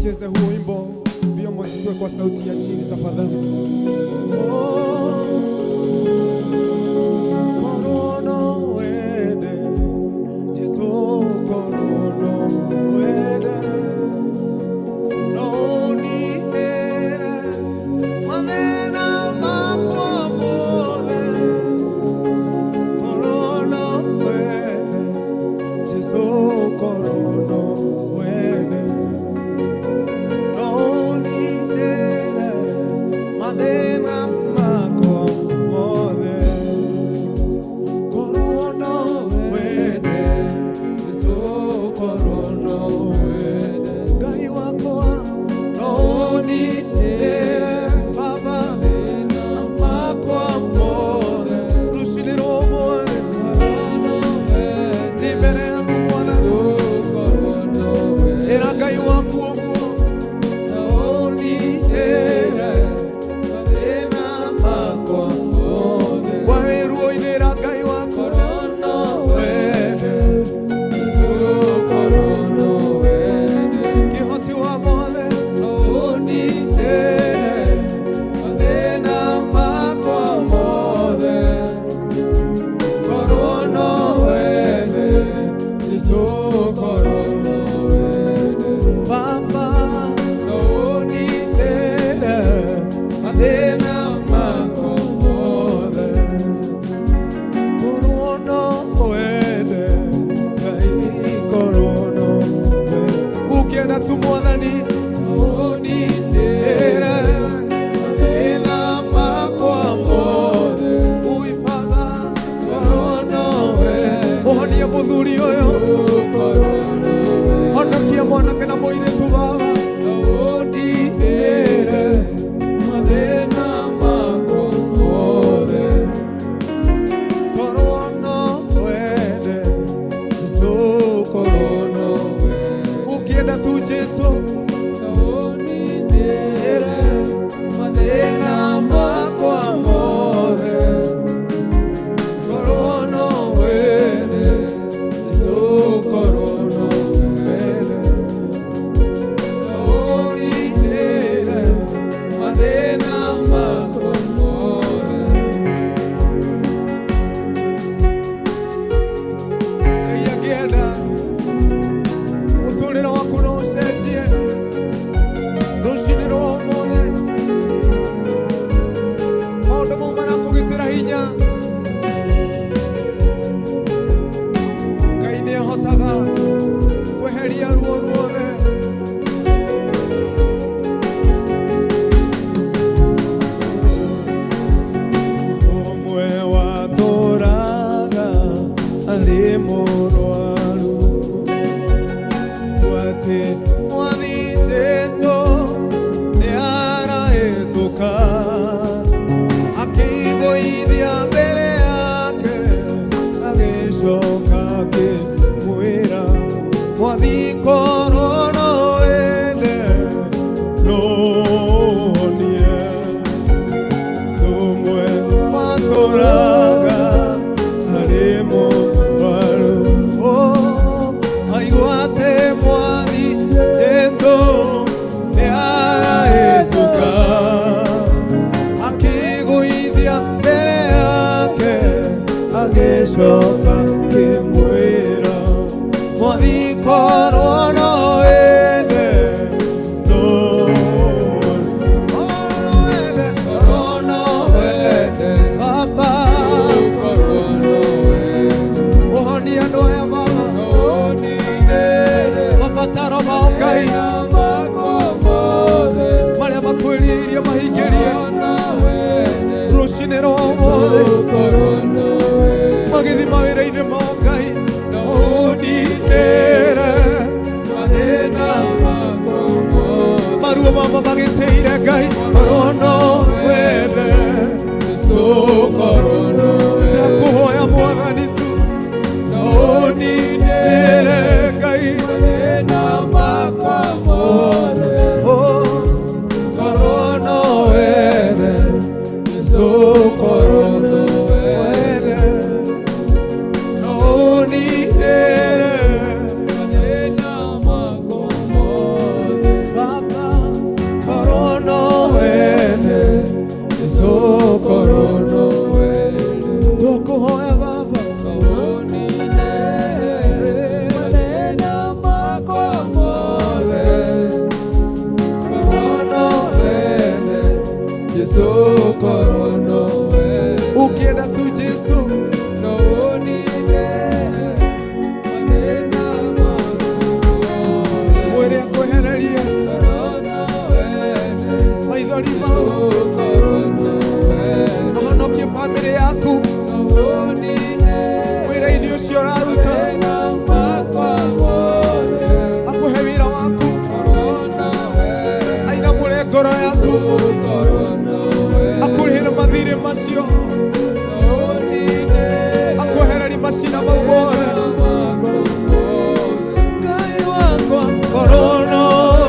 Tucheze huo wimbo, vyombo zikuwe kwa sauti ya chini tafadhali. Oh, korwo no wende, Jesu korwo no wende, no ũninĩre mathĩna makwa mothe. Korwo no wende, Jesu korwo no wende, no ũninĩre mathĩna makwa mothe. Korwo no wende, Jesu korwo no wende, Ngai wakwa no ũninĩre Baba makwa mothe. Rũcinĩ rwa ũmũthĩ ndĩ mbere yaku Mwathani, ĩra Ngai waku ũguo ũninĩre mathĩna makwa mothe. Kwa wĩ ruo-inĩ ĩra Ngai waku no wende, kĩhoti wa mothe ũninĩre mathĩna makwa mothe. Korwo no wende, Jesu korwo no wende, Baba no ũninĩre mathĩna makwa mothe. Korwo no wende, Ngai korwo no wende, ũkĩenda tu Mwathani ũninĩre mathĩna makwa mothe. Ui Baba korwo no wende, ũhonie mũthuri ũyũ, honokia mwanake na mũirĩtu Baba, ũninĩre mathĩna makwa mothe. Korwo no wende, Jesu korwo no wende, ũkĩenda tu Jesu ĩre mathĩna makwa mothe. Korwo no wende, Jesu korwo no wende, ũninĩre mathĩna makwa mothe. Ngai angĩenda mũtũrĩre waku no ũcenjie rũcinĩ rwa ũmũthĩ. Maũndũ mau marakũgitĩra hinya, Ngai nĩ ahotaga kweheria ruo ruothe. Ũmwe watũraga arĩ mũrwaru atĩ Mwathi Jesu nĩ arahĩtũka, akĩigũithia mbere yake, agĩcoka akĩmwĩra, Mwathi korwo no wende no ũhonie. Ũmwe watũraga arĩ mũrwaru, oh, aigua atĩ Mwathi Jesu nĩ arahĩtũka, akĩgũithia mbere yake, agĩcoka akĩmwĩra, Mwathi korwo no wende, no wende, korwo no wende, Baba ũhonie andũ aya Baba, mabataro mao Ngai marĩa makwĩrirĩirie mahingĩrie rũcinĩ rwa ũmũthĩ, magĩthiĩ mawĩra-inĩ mao Ngai ũninĩre maruo mama magĩtĩire Ngai korwo no wende, Jesu korwo ndakũhoya Mwathani tu ũninĩre Ngai makwa mothe. Oh, korwo no wende, Jesu korwo no wende, no ũninĩre. Baba. Bamĩrĩ yaku, wĩra-inĩ ũcio ũraruta, akũhe wĩra waku, ainamũre ngoro yaku, akũrĩhĩre mathirĩ macio, akwehererie macina mau mothe. Ngai wakwa, korwo no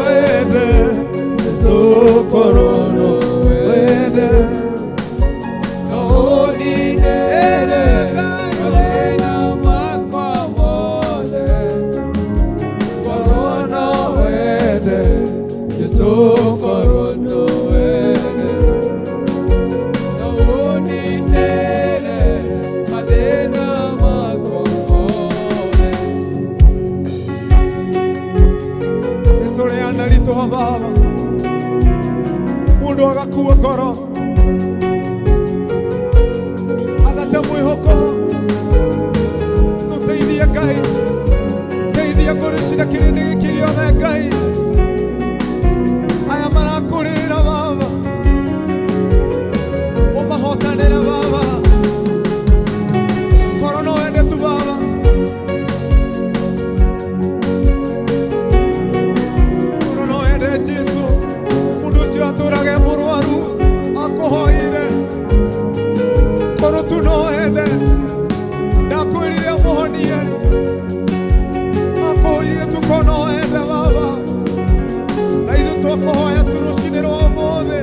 wende, Jesũ, korwo no wende, no ũninĩre Ngai wakwa, korwo no wende, Jesũ, korwo no wende. Nĩtũrĩana ritũha baba, mũndũ agakua ngoro, agate mwĩhoko. Tũteithie Ngai, teithia ngoro ici na kĩrĩndĩ gĩkĩ gĩothe Ngai, aya marakũrĩra baba, ũmahotanĩre baba, korwo no wende tu baba, korwo no wende Jesu, mũndũ ũcio atũrage mũrwaru akũhoire, korwo tu no wende, ndakwĩrire ũmũhonie, akũhoirie tu korwo no wende baba, na ithuĩ twakũhoya tu rũcinĩ rwa ũmũthĩ.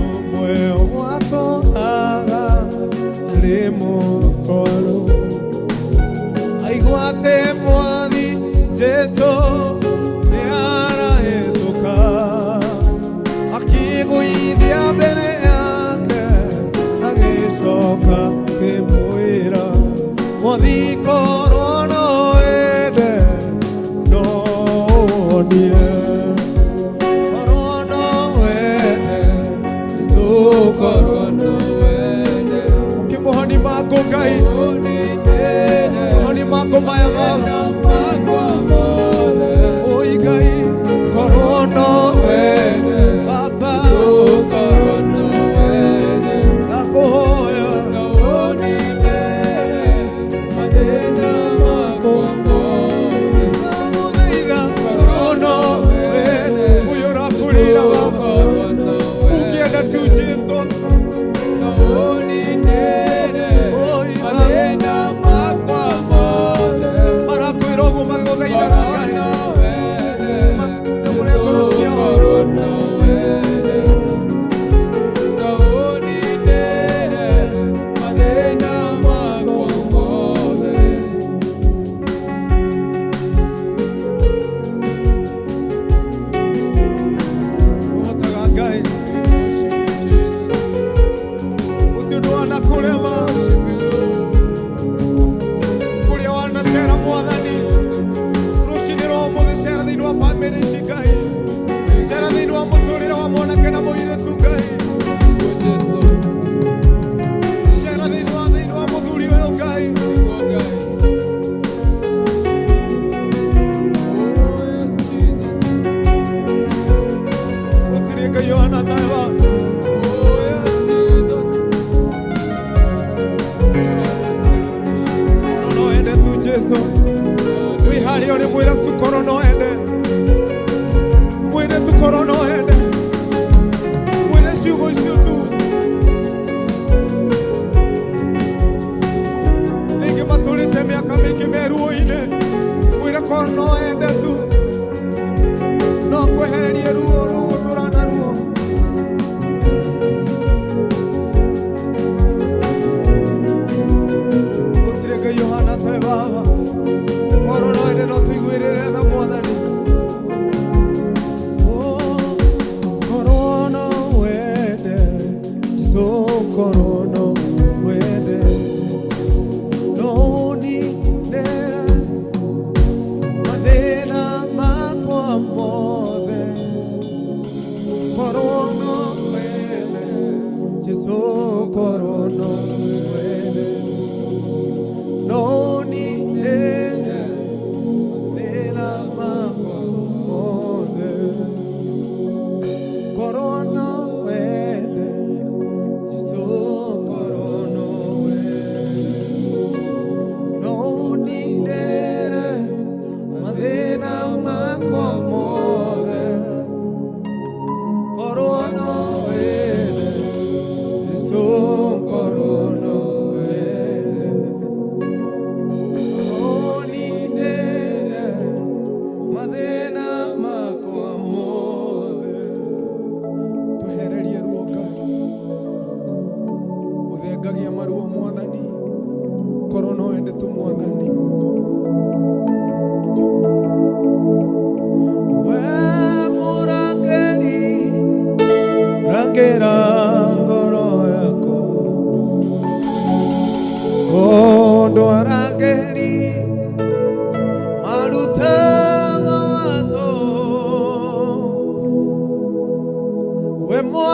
Ũmwe watũraga arĩ mũrwaru, aigua atĩ Mwathi Jesu nĩ arahĩtũka, akĩgũithia mbere yake, agĩcoka akĩmwĩra, Mwathi, korwo no wende, no ũhonie, korwo no wende, Jesũ, korwo ũkĩmũhoni mangũ Ngai, mũhoni mangũ maya baba, oi Ngai, korwo no wende baba, ndakũhoya. Ndagũthaitha, korwo no wende, ũyũ ũrakũrĩra baba, ũngĩenda tu Jesu, oi baba, marakwĩra ũguo magĩgũthaithaga Ngai, namũre ngoro ciao. Ũhotaga Ngai, gũtirĩ ũndũ wanakũrema, kũrĩa wanacera Mwathani, rũcinĩ rwa ũmũthĩ cera thĩinĩ wa bamĩrĩ ici Ngai, cera thĩinĩ wa mũtũrĩre wa mwanake na mũirĩtu Ngai, cera thĩinĩ wa mũthuri ũyũ Ngai. Gũtirĩ Ngai ũhana tawe. Korwo no wende tu Jesu, wĩ harĩa ũrĩ, mwĩre tu korwo no wende, mwĩre tu korwo no wende, mwĩre ciugo icio tu. Rĩngĩ matũrĩte mĩaka mĩingĩ me ruo-inĩ, mwĩre korwo no wende tu, no kwehererie ruo rũgũtũra naruo. Gũtirĩ Ngai ũhana tawe baba, korwo no wende, no tũiguĩrĩre tha Mwathani. Oh, korwo no wende Jesu, korwo no wende, no ũninĩre mathĩna makwa mothe, korwo no wende Jesu, korwo no wende, no ũninĩre mathĩna makwa mothe, korwo no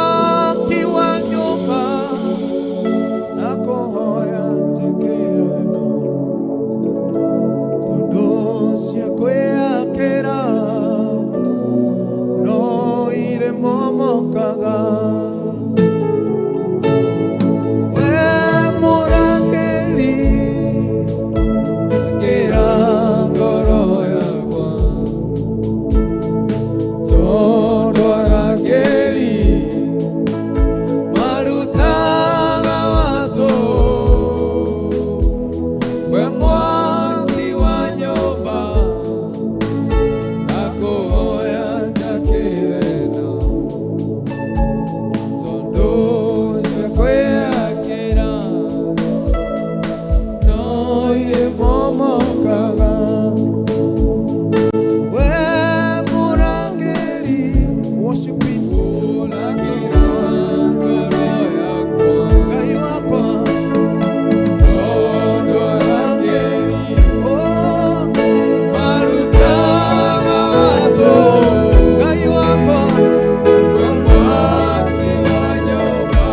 Mwaki wa nyũmba na kũhoya njĩkĩre no tondũ cia kwĩakĩra no irĩ momokaga. We mũrangĩri ngĩra ngoro yakwa tondũ arangĩri marutaga watho. We mwaki wa nyũmba nakũhoya njakĩre no tondũ cia kwĩakĩra no irĩmomokaga. We mũrangĩri, worship it. Ũrangĩra ngoro yakwa Ngai wakwa tondũ arangĩri oh, marutaga watho. Ngai wakwa We mwaki wa nyũmba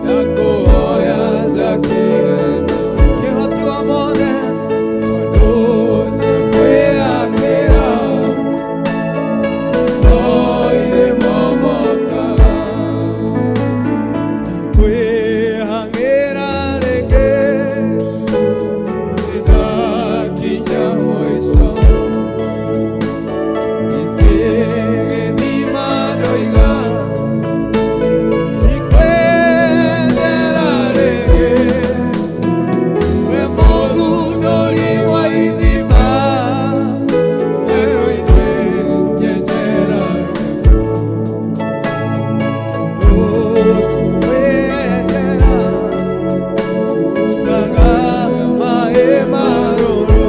nakũhoya njakĩre no kĩhoti wa mothe tondũ cia kwĩakĩra no irĩmomokaga. Kwĩhang'ĩra rĩngĩ Ndakinya mũico gĩthima ndoiga ndikwendera rĩngĩ. We mũthundũri wa ithima werũ-inĩ nyenjera tondũ kwĩendera rutaga maĩ marũrũ.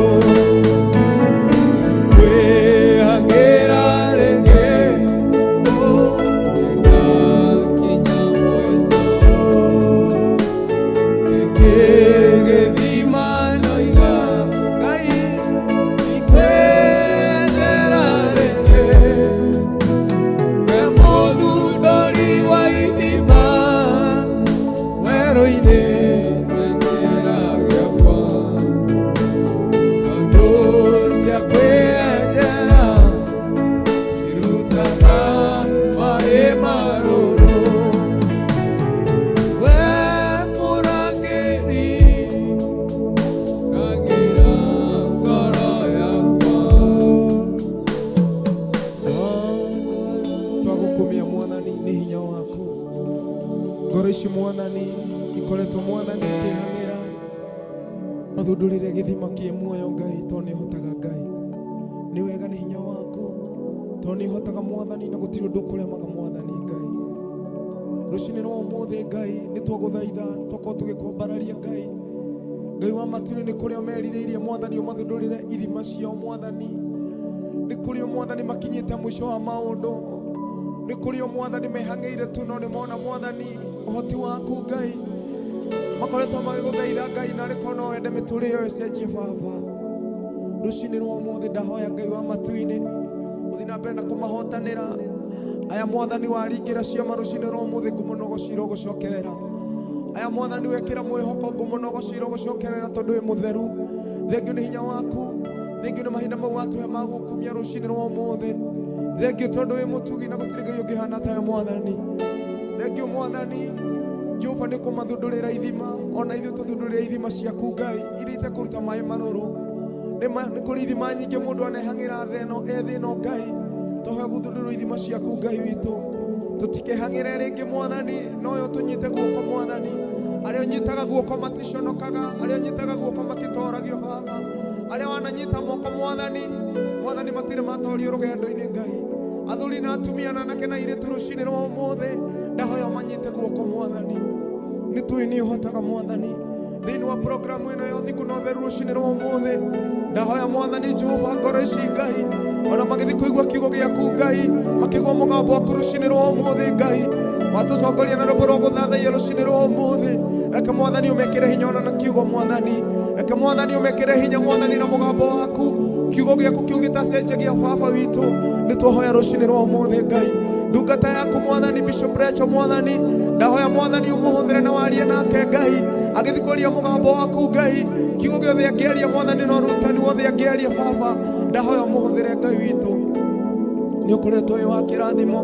Kwĩhang'ĩra rĩngĩ oh. Ndakinya mũico Gĩthima ndoiga Ngai ndikwendera rĩngĩ. We mũthundũri wa ithima werũ-inĩ nyenjera gĩakwa tondũ cia kwĩenjera irutaga maĩ marũrũ. We mũrangĩri Rangĩra ngoro yakwa Twagũkumia Mwathani nĩ hinya waku. Ngoro ici Mwathani ikoretwo Mwathani ikĩhang'ĩra mathundũrĩre gĩthima kĩ muoyo Ngai tondũ nĩ ũhotaga. Ngai nĩ wega nĩ hinya waku tondũ nĩ ũhotaga Mwathani na gũtirĩ ũndũ ũkũremaga Mwathani Ngai. Rũcinĩ rwa ũmũthĩ Ngai nĩ twagũthaitha twakorwo tũgĩkwambararia Ngai. Ngai wa matu-inĩ, nĩ kũrĩa merirĩirie Mwathani ũmathundũrĩre ithima ciao Mwathani. Nĩ kũrĩ Mwathani makinyĩte mũico wa maũndũ, nĩ kũrĩ Mwathani mehang'ĩire tu no nĩ mona Mwathani ũhoti waku Ngai makoretwo magĩgũthaitha Ngai na rĩkorwo no wende mĩtũrĩre ĩyo ĩcenjie. Baba, rũcinĩ rwa ũmũthĩ ndahoya Ngai wa matu-inĩ ũthiĩ na mbere na kũmahotanĩra aya Mwathani waringĩra ciama rũcinĩ rwa ũmũthĩ ngumo no gũcira ũgũcokerera aya Mwathani wekĩra mwĩhoko ngumo no gũcira ũgũcokerera tondũ wĩ mũtheru. Thengiũ nĩ hinya waku, thengiũ nĩ mahinda mau watũhe ma gũkumia rũcinĩ rwa ũmũthĩ. Thengiũ tondũ wĩ mũtugi na gũtirĩ Ngai ũngĩhana tawe Mwathani. Thengiũ Mwathani Jehova nĩ kũmathundũrĩra ithima ona ithuĩ tũthundũrĩre ithima ciaku Ngai iria itekũruta maĩ marũrũ. Nĩ kũrĩ ithima nyingĩ mũndũ anehang'ĩra thĩ ĩno e thĩ ĩno. Ngai tũhe gũthundũrwo ithima ciaku Ngai witũ tũtikehang'ĩre rĩngĩ Mwathani noyo tũnyite guoko Mwathani. Arĩa ũnyitaga guoko maticonokaga, arĩa ũnyitaga guoko matitoragio. Baba, arĩa wananyita moko Mwathani, Mwathani matirĩ matorio rũgendo-inĩ. Ngai, athuri na atumia na anake na airĩtu rũcinĩ rwa ũmũthĩ ndahoya manyite guoko Mwathani. Nĩ tũĩ nĩ ũhotaga Mwathani. Thĩinĩ wa programu ĩno ya ũthingu na ũtheru rũcinĩ rwa ũmũthĩ ndahoya Mwathani Jehova ngoro ici Ngai ona magĩthiĩ kũigua kiugo gĩaku Ngai makĩigua mũgambo waku rũcinĩ rwa ũmũthĩ Ngai watũtongoria na rwĩmbo rwa gũthathaiya rũcinĩ rwa ũmũthĩ. Reke Mwathani ũmekĩre hinya ona na kiugo Mwathani. Reke Mwathani ũmekĩre hinya Mwathani na mũgambo waku kiugo gĩaku kĩu gĩtacenjagia. Baba witũ, nĩ twahoya rũcinĩ rwa ũmũthĩ Ngai. Ndungata yaku Mwathani Bishop Rachel Mwathani, ndahoya Mwathani ũmũhũthĩre na warie nake Ngai, agĩthiĩ kũria mũgambo waku Ngai, kiugo gĩothe angĩaria Mwathani na ũrutani wothe angĩaria Baba, ndahoya ũmũhũthĩre Ngai witũ. Nĩ ũkoretwo wĩ wa kĩrathimo,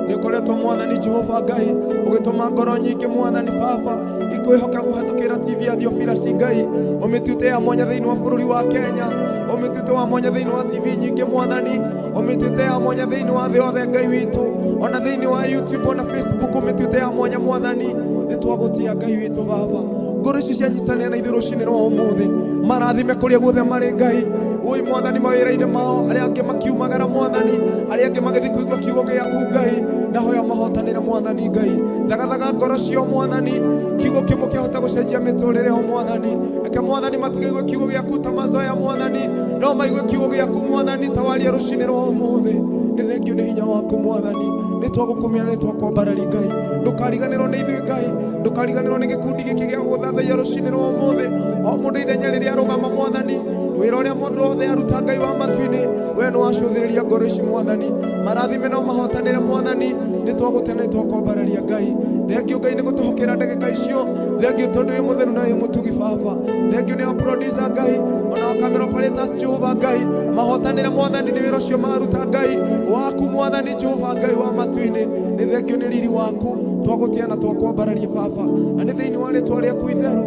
nĩ ũkoretwo Mwathani Jehova Ngai ũgĩtũma ngoro nyingĩ Mwathani Baba ikwĩhoka kũhetũkĩra TV ya Theophilus Ngai, ũmĩtuĩte ya mwanya thĩinĩ wa bũrũri wa Kenya, ũmĩtuĩte wa mwanya thĩinĩ wa TV nyingĩ Mwathani, ũmĩtuĩte ya mwanya thĩinĩ wa thĩ yothe Ngai witũ, ona thĩinĩ wa YouTube ona Facebook ũmĩtuĩte ya mwanya Mwathani. Nĩ twagũtĩa Ngai witũ Baba, ngoro ici cianyitanĩra na ithuĩ rũcinĩ rwa ũmũthĩ, marathime kũrĩa guothe marĩ Ngai. Oi Mwathani mawĩra-inĩ mao, arĩa angĩ makiumagara Mwathani, arĩa angĩ magĩthiĩ kũigua kiugo gĩaku Ngai, ndahoya mahotanĩre Mwathani Ngai, thagathaga ngoro ciao Mwathani, kiugo kĩmwe kĩahota gũcenjia mĩtũrĩre yao Mwathani. Reke Mwathani matikaigue kiugo gĩaku ta mazoea Mwathani, no maigue kiugo gĩaku Mwathani ta waria rũcinĩ rwa ũmũthĩ. Nĩ thengio nĩ hinya waku Mwathani, nĩ twagũkumia na nĩ twakwambarari Ngai. Ndũkariganĩrwo nĩ ithuĩ Ngai, ndũkariganĩrwo nĩ gĩkundi gĩkĩ gĩa gũthathaiya rũcinĩ rwa ũmũthĩ. O mũndũ ithenya rĩrĩa arũgama Mwathani, wĩra ũrĩa mũndũ wothe aruta Ngai wa matu-inĩ, we nĩ wacũthĩrĩria ngoro ici Mwathani, marathime no mahotanĩre Mwathani. Nĩ twagũtĩa na nĩ twakwambararia Ngai. Thengio Ngai nĩ gũtũhokera ndagĩka icio, thengio tondũ wĩ mũtheru na wĩ mũtugi Baba. Thengio nĩ producer Ngai, ona camera operators Jehova Ngai, mahotanĩre Mwathani nĩ wĩra ũcio maruta Ngai waku Mwathani Jehova Ngai wa matu-inĩ. Nĩ thengio nĩ riri waku, twagũtĩa na twakwambararia Baba, na nĩ thĩinĩ wa rĩtwa rĩaku itheru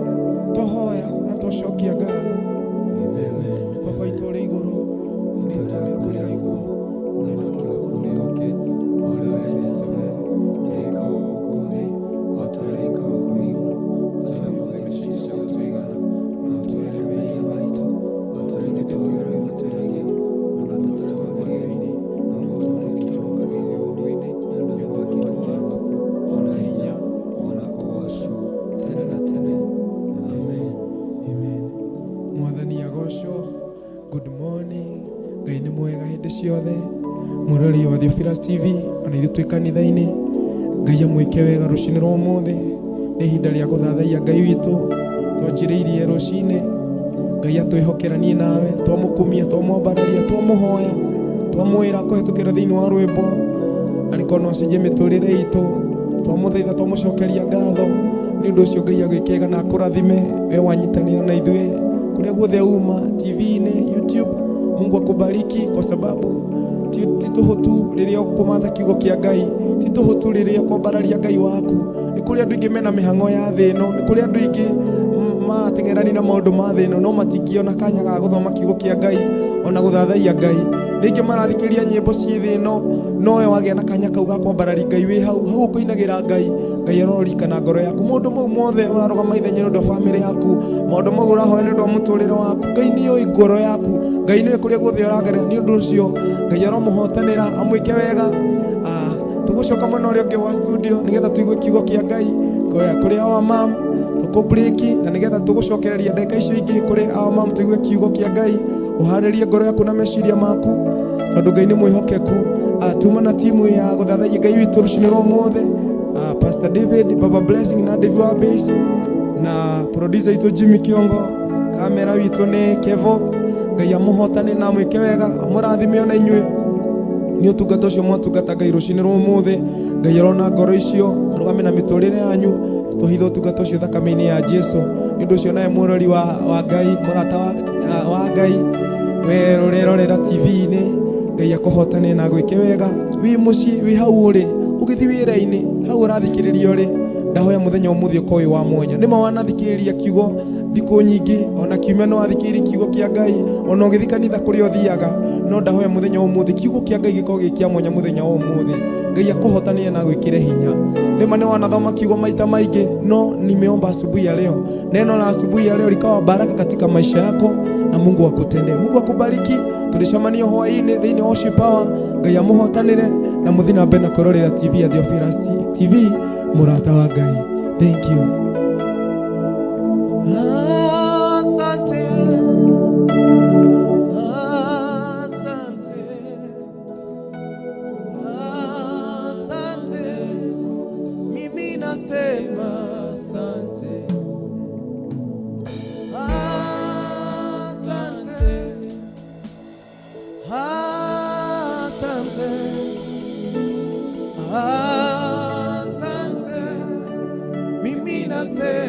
twahoya na twacokia ngatho. Baba witũ ũrĩ igũrũ, rĩtwa rĩaku rĩroigwo, ũnene waku ũroka, ũrĩa wendete wĩkagwo gũkũ thĩ o ta ũrĩa wĩkagwo kũu igũrũ. Ũtũhe ũmũthĩ irio cia gũtũigana, na ũtuohere mehia maitũ o ta ũrĩa ithuĩ tuoheraga matũhĩgia, na ndũgatũtware magerio-inĩ, no ũtũhonokie ũũru-inĩ, nĩ ũndũ ũnene waku, ona hinya, ona kũgoocwo tene na tene. Amen. Amen. Mwathani agocwo. Good morning. Ngai nĩ mwega hĩndĩ ciothe. Mwĩroreri wa Theophilus TV, ona ithuĩ twĩ kanitha-inĩ, Ngai amwĩke wega rũcinĩ rwa ũmũthĩ. Nĩ ihinda rĩa gũthathaiya Ngai witũ. Twanjĩrĩirie rũcinĩ, Ngai atwĩhokera niĩ nawe, twamũkumia, twamwambararia, twamũhoya, twamwĩra kũhetũkĩra thĩinĩ wa rwĩmbo, arĩkorwo no acenjie mĩtũrĩre itũ, twamũthaitha, twamũcokeria ngatho. Nĩ ũndũ ũcio Ngai agwĩke wega na akũrathime we wanyitanĩra na ithuĩ kũrĩa guothe uma, TV-inĩ, YouTube. Mungu akubariki kwa sababu ti tũhũ tu rĩrĩa ũkũmatha kiugo kĩa Ngai, ti tũhũ tu rĩrĩa ũkwambararia Ngai waku. Nĩ kũrĩ andũ aingĩ mena mĩhang'o ya thĩ ĩno, nĩ kũrĩ andũ aingĩ marateng'erania na maũndũ ma thĩ ĩno, no matingĩona kanya ga gũthoma kiugo kĩa Ngai ona gũthathaiya Ngai. Nĩ aingĩ marathikĩrĩria nyĩmbo ciĩ thĩ ĩno, no we wagĩa na kanya kau ga kwambararia Ngai wĩ hau hau ũkũinagĩra Ngai, Ngai arorikana ngoro yaku. Maũndũ mau mothe ũrarũgama ithenya nĩ ũndũ wa bamĩrĩ yaku, maũndũ mau ũrahoya nĩ ũndũ wa mũtũrĩre waku, Ngai nĩ oĩ ngoro yaku, Ngai nĩ oĩ kũrĩa guothe ũragerera. Nĩ ũndũ ũcio Ngai aromũhotanĩra, amwĩke wega. Tũgũcoka mwena ũrĩa ũngĩ wa studio nĩgetha tũigue kiugo kĩa Ngai kũrĩ our mom, tũkũ break na nĩgetha tũgũcokereria ndagĩka icio ingĩ kũrĩ our mom tũigue kiugo kĩa Ngai. Ũharĩrie ngoro yaku na meciria maku tondũ Ngai nĩ mwĩhokeku. Tuma na timu ya gũthathaiya Ngai witũ rũcinĩ rwa ũmũthĩ, Pastor David, Baba Blessing na David wa Base na producer witũ Jimmy Kiongo, kamera witũ nĩ Kevo. Ngai amũhotane na amwĩke wega, amũrathime ona inyuĩ nĩ ũtungata ũcio mwatungata Ngai rũcinĩ rwa ũmũthĩ. Ngai arona ngoro icio, arũgame na mĩtũrĩre yanyu, twahitha ũtungata ũcio thakame-inĩ ya Jesu. Nĩ ũndũ ũcio nawe mwĩrori wa Ngai, mũrata wa Ngai, we ũrerorera TV-inĩ, Ngai akũhotane na agwĩke wega wĩ mũciĩ, wĩ hau ũrĩ, ũgĩthiĩ wĩra-inĩ, hau ũrathikĩrĩria ũrĩ, ndahoya mũthenya ũmũthĩ ũkorwo wĩ wa mwanya. Nĩma wanathikĩrĩria kiugo thikũ nyingĩ, ona kiumia no wathikĩrĩria kiugo kĩa Ngai, ona ũgĩthiĩ kanitha kũrĩa ũthiaga, no ndahoya mũthenya wa ũmũthĩ kiugo kĩa Ngai gĩkorwo gĩ kĩa mwanya mũthenya wa ũmũthĩ. Ngai akũhotanĩre na agwĩkĩre hinya. Nĩma nĩ wanathoma kiugo maita maingĩ, no nimeomba asubuhi ya leo, neno la asubuhi ya leo likawa baraka katika maisha yako na Mungu akutendee. Mungu akubariki. Tulicemania hwaĩ-inĩ thĩinĩ wa Worship Power. Ngai amũhotanĩre na mũthiĩ na mbere na kwĩrorera TV ya Theophilus TV, mũrata wa Ngai. Thank you. Asante. Asante. Asante. Mimi nasema asante. Asante. Asante. Ase.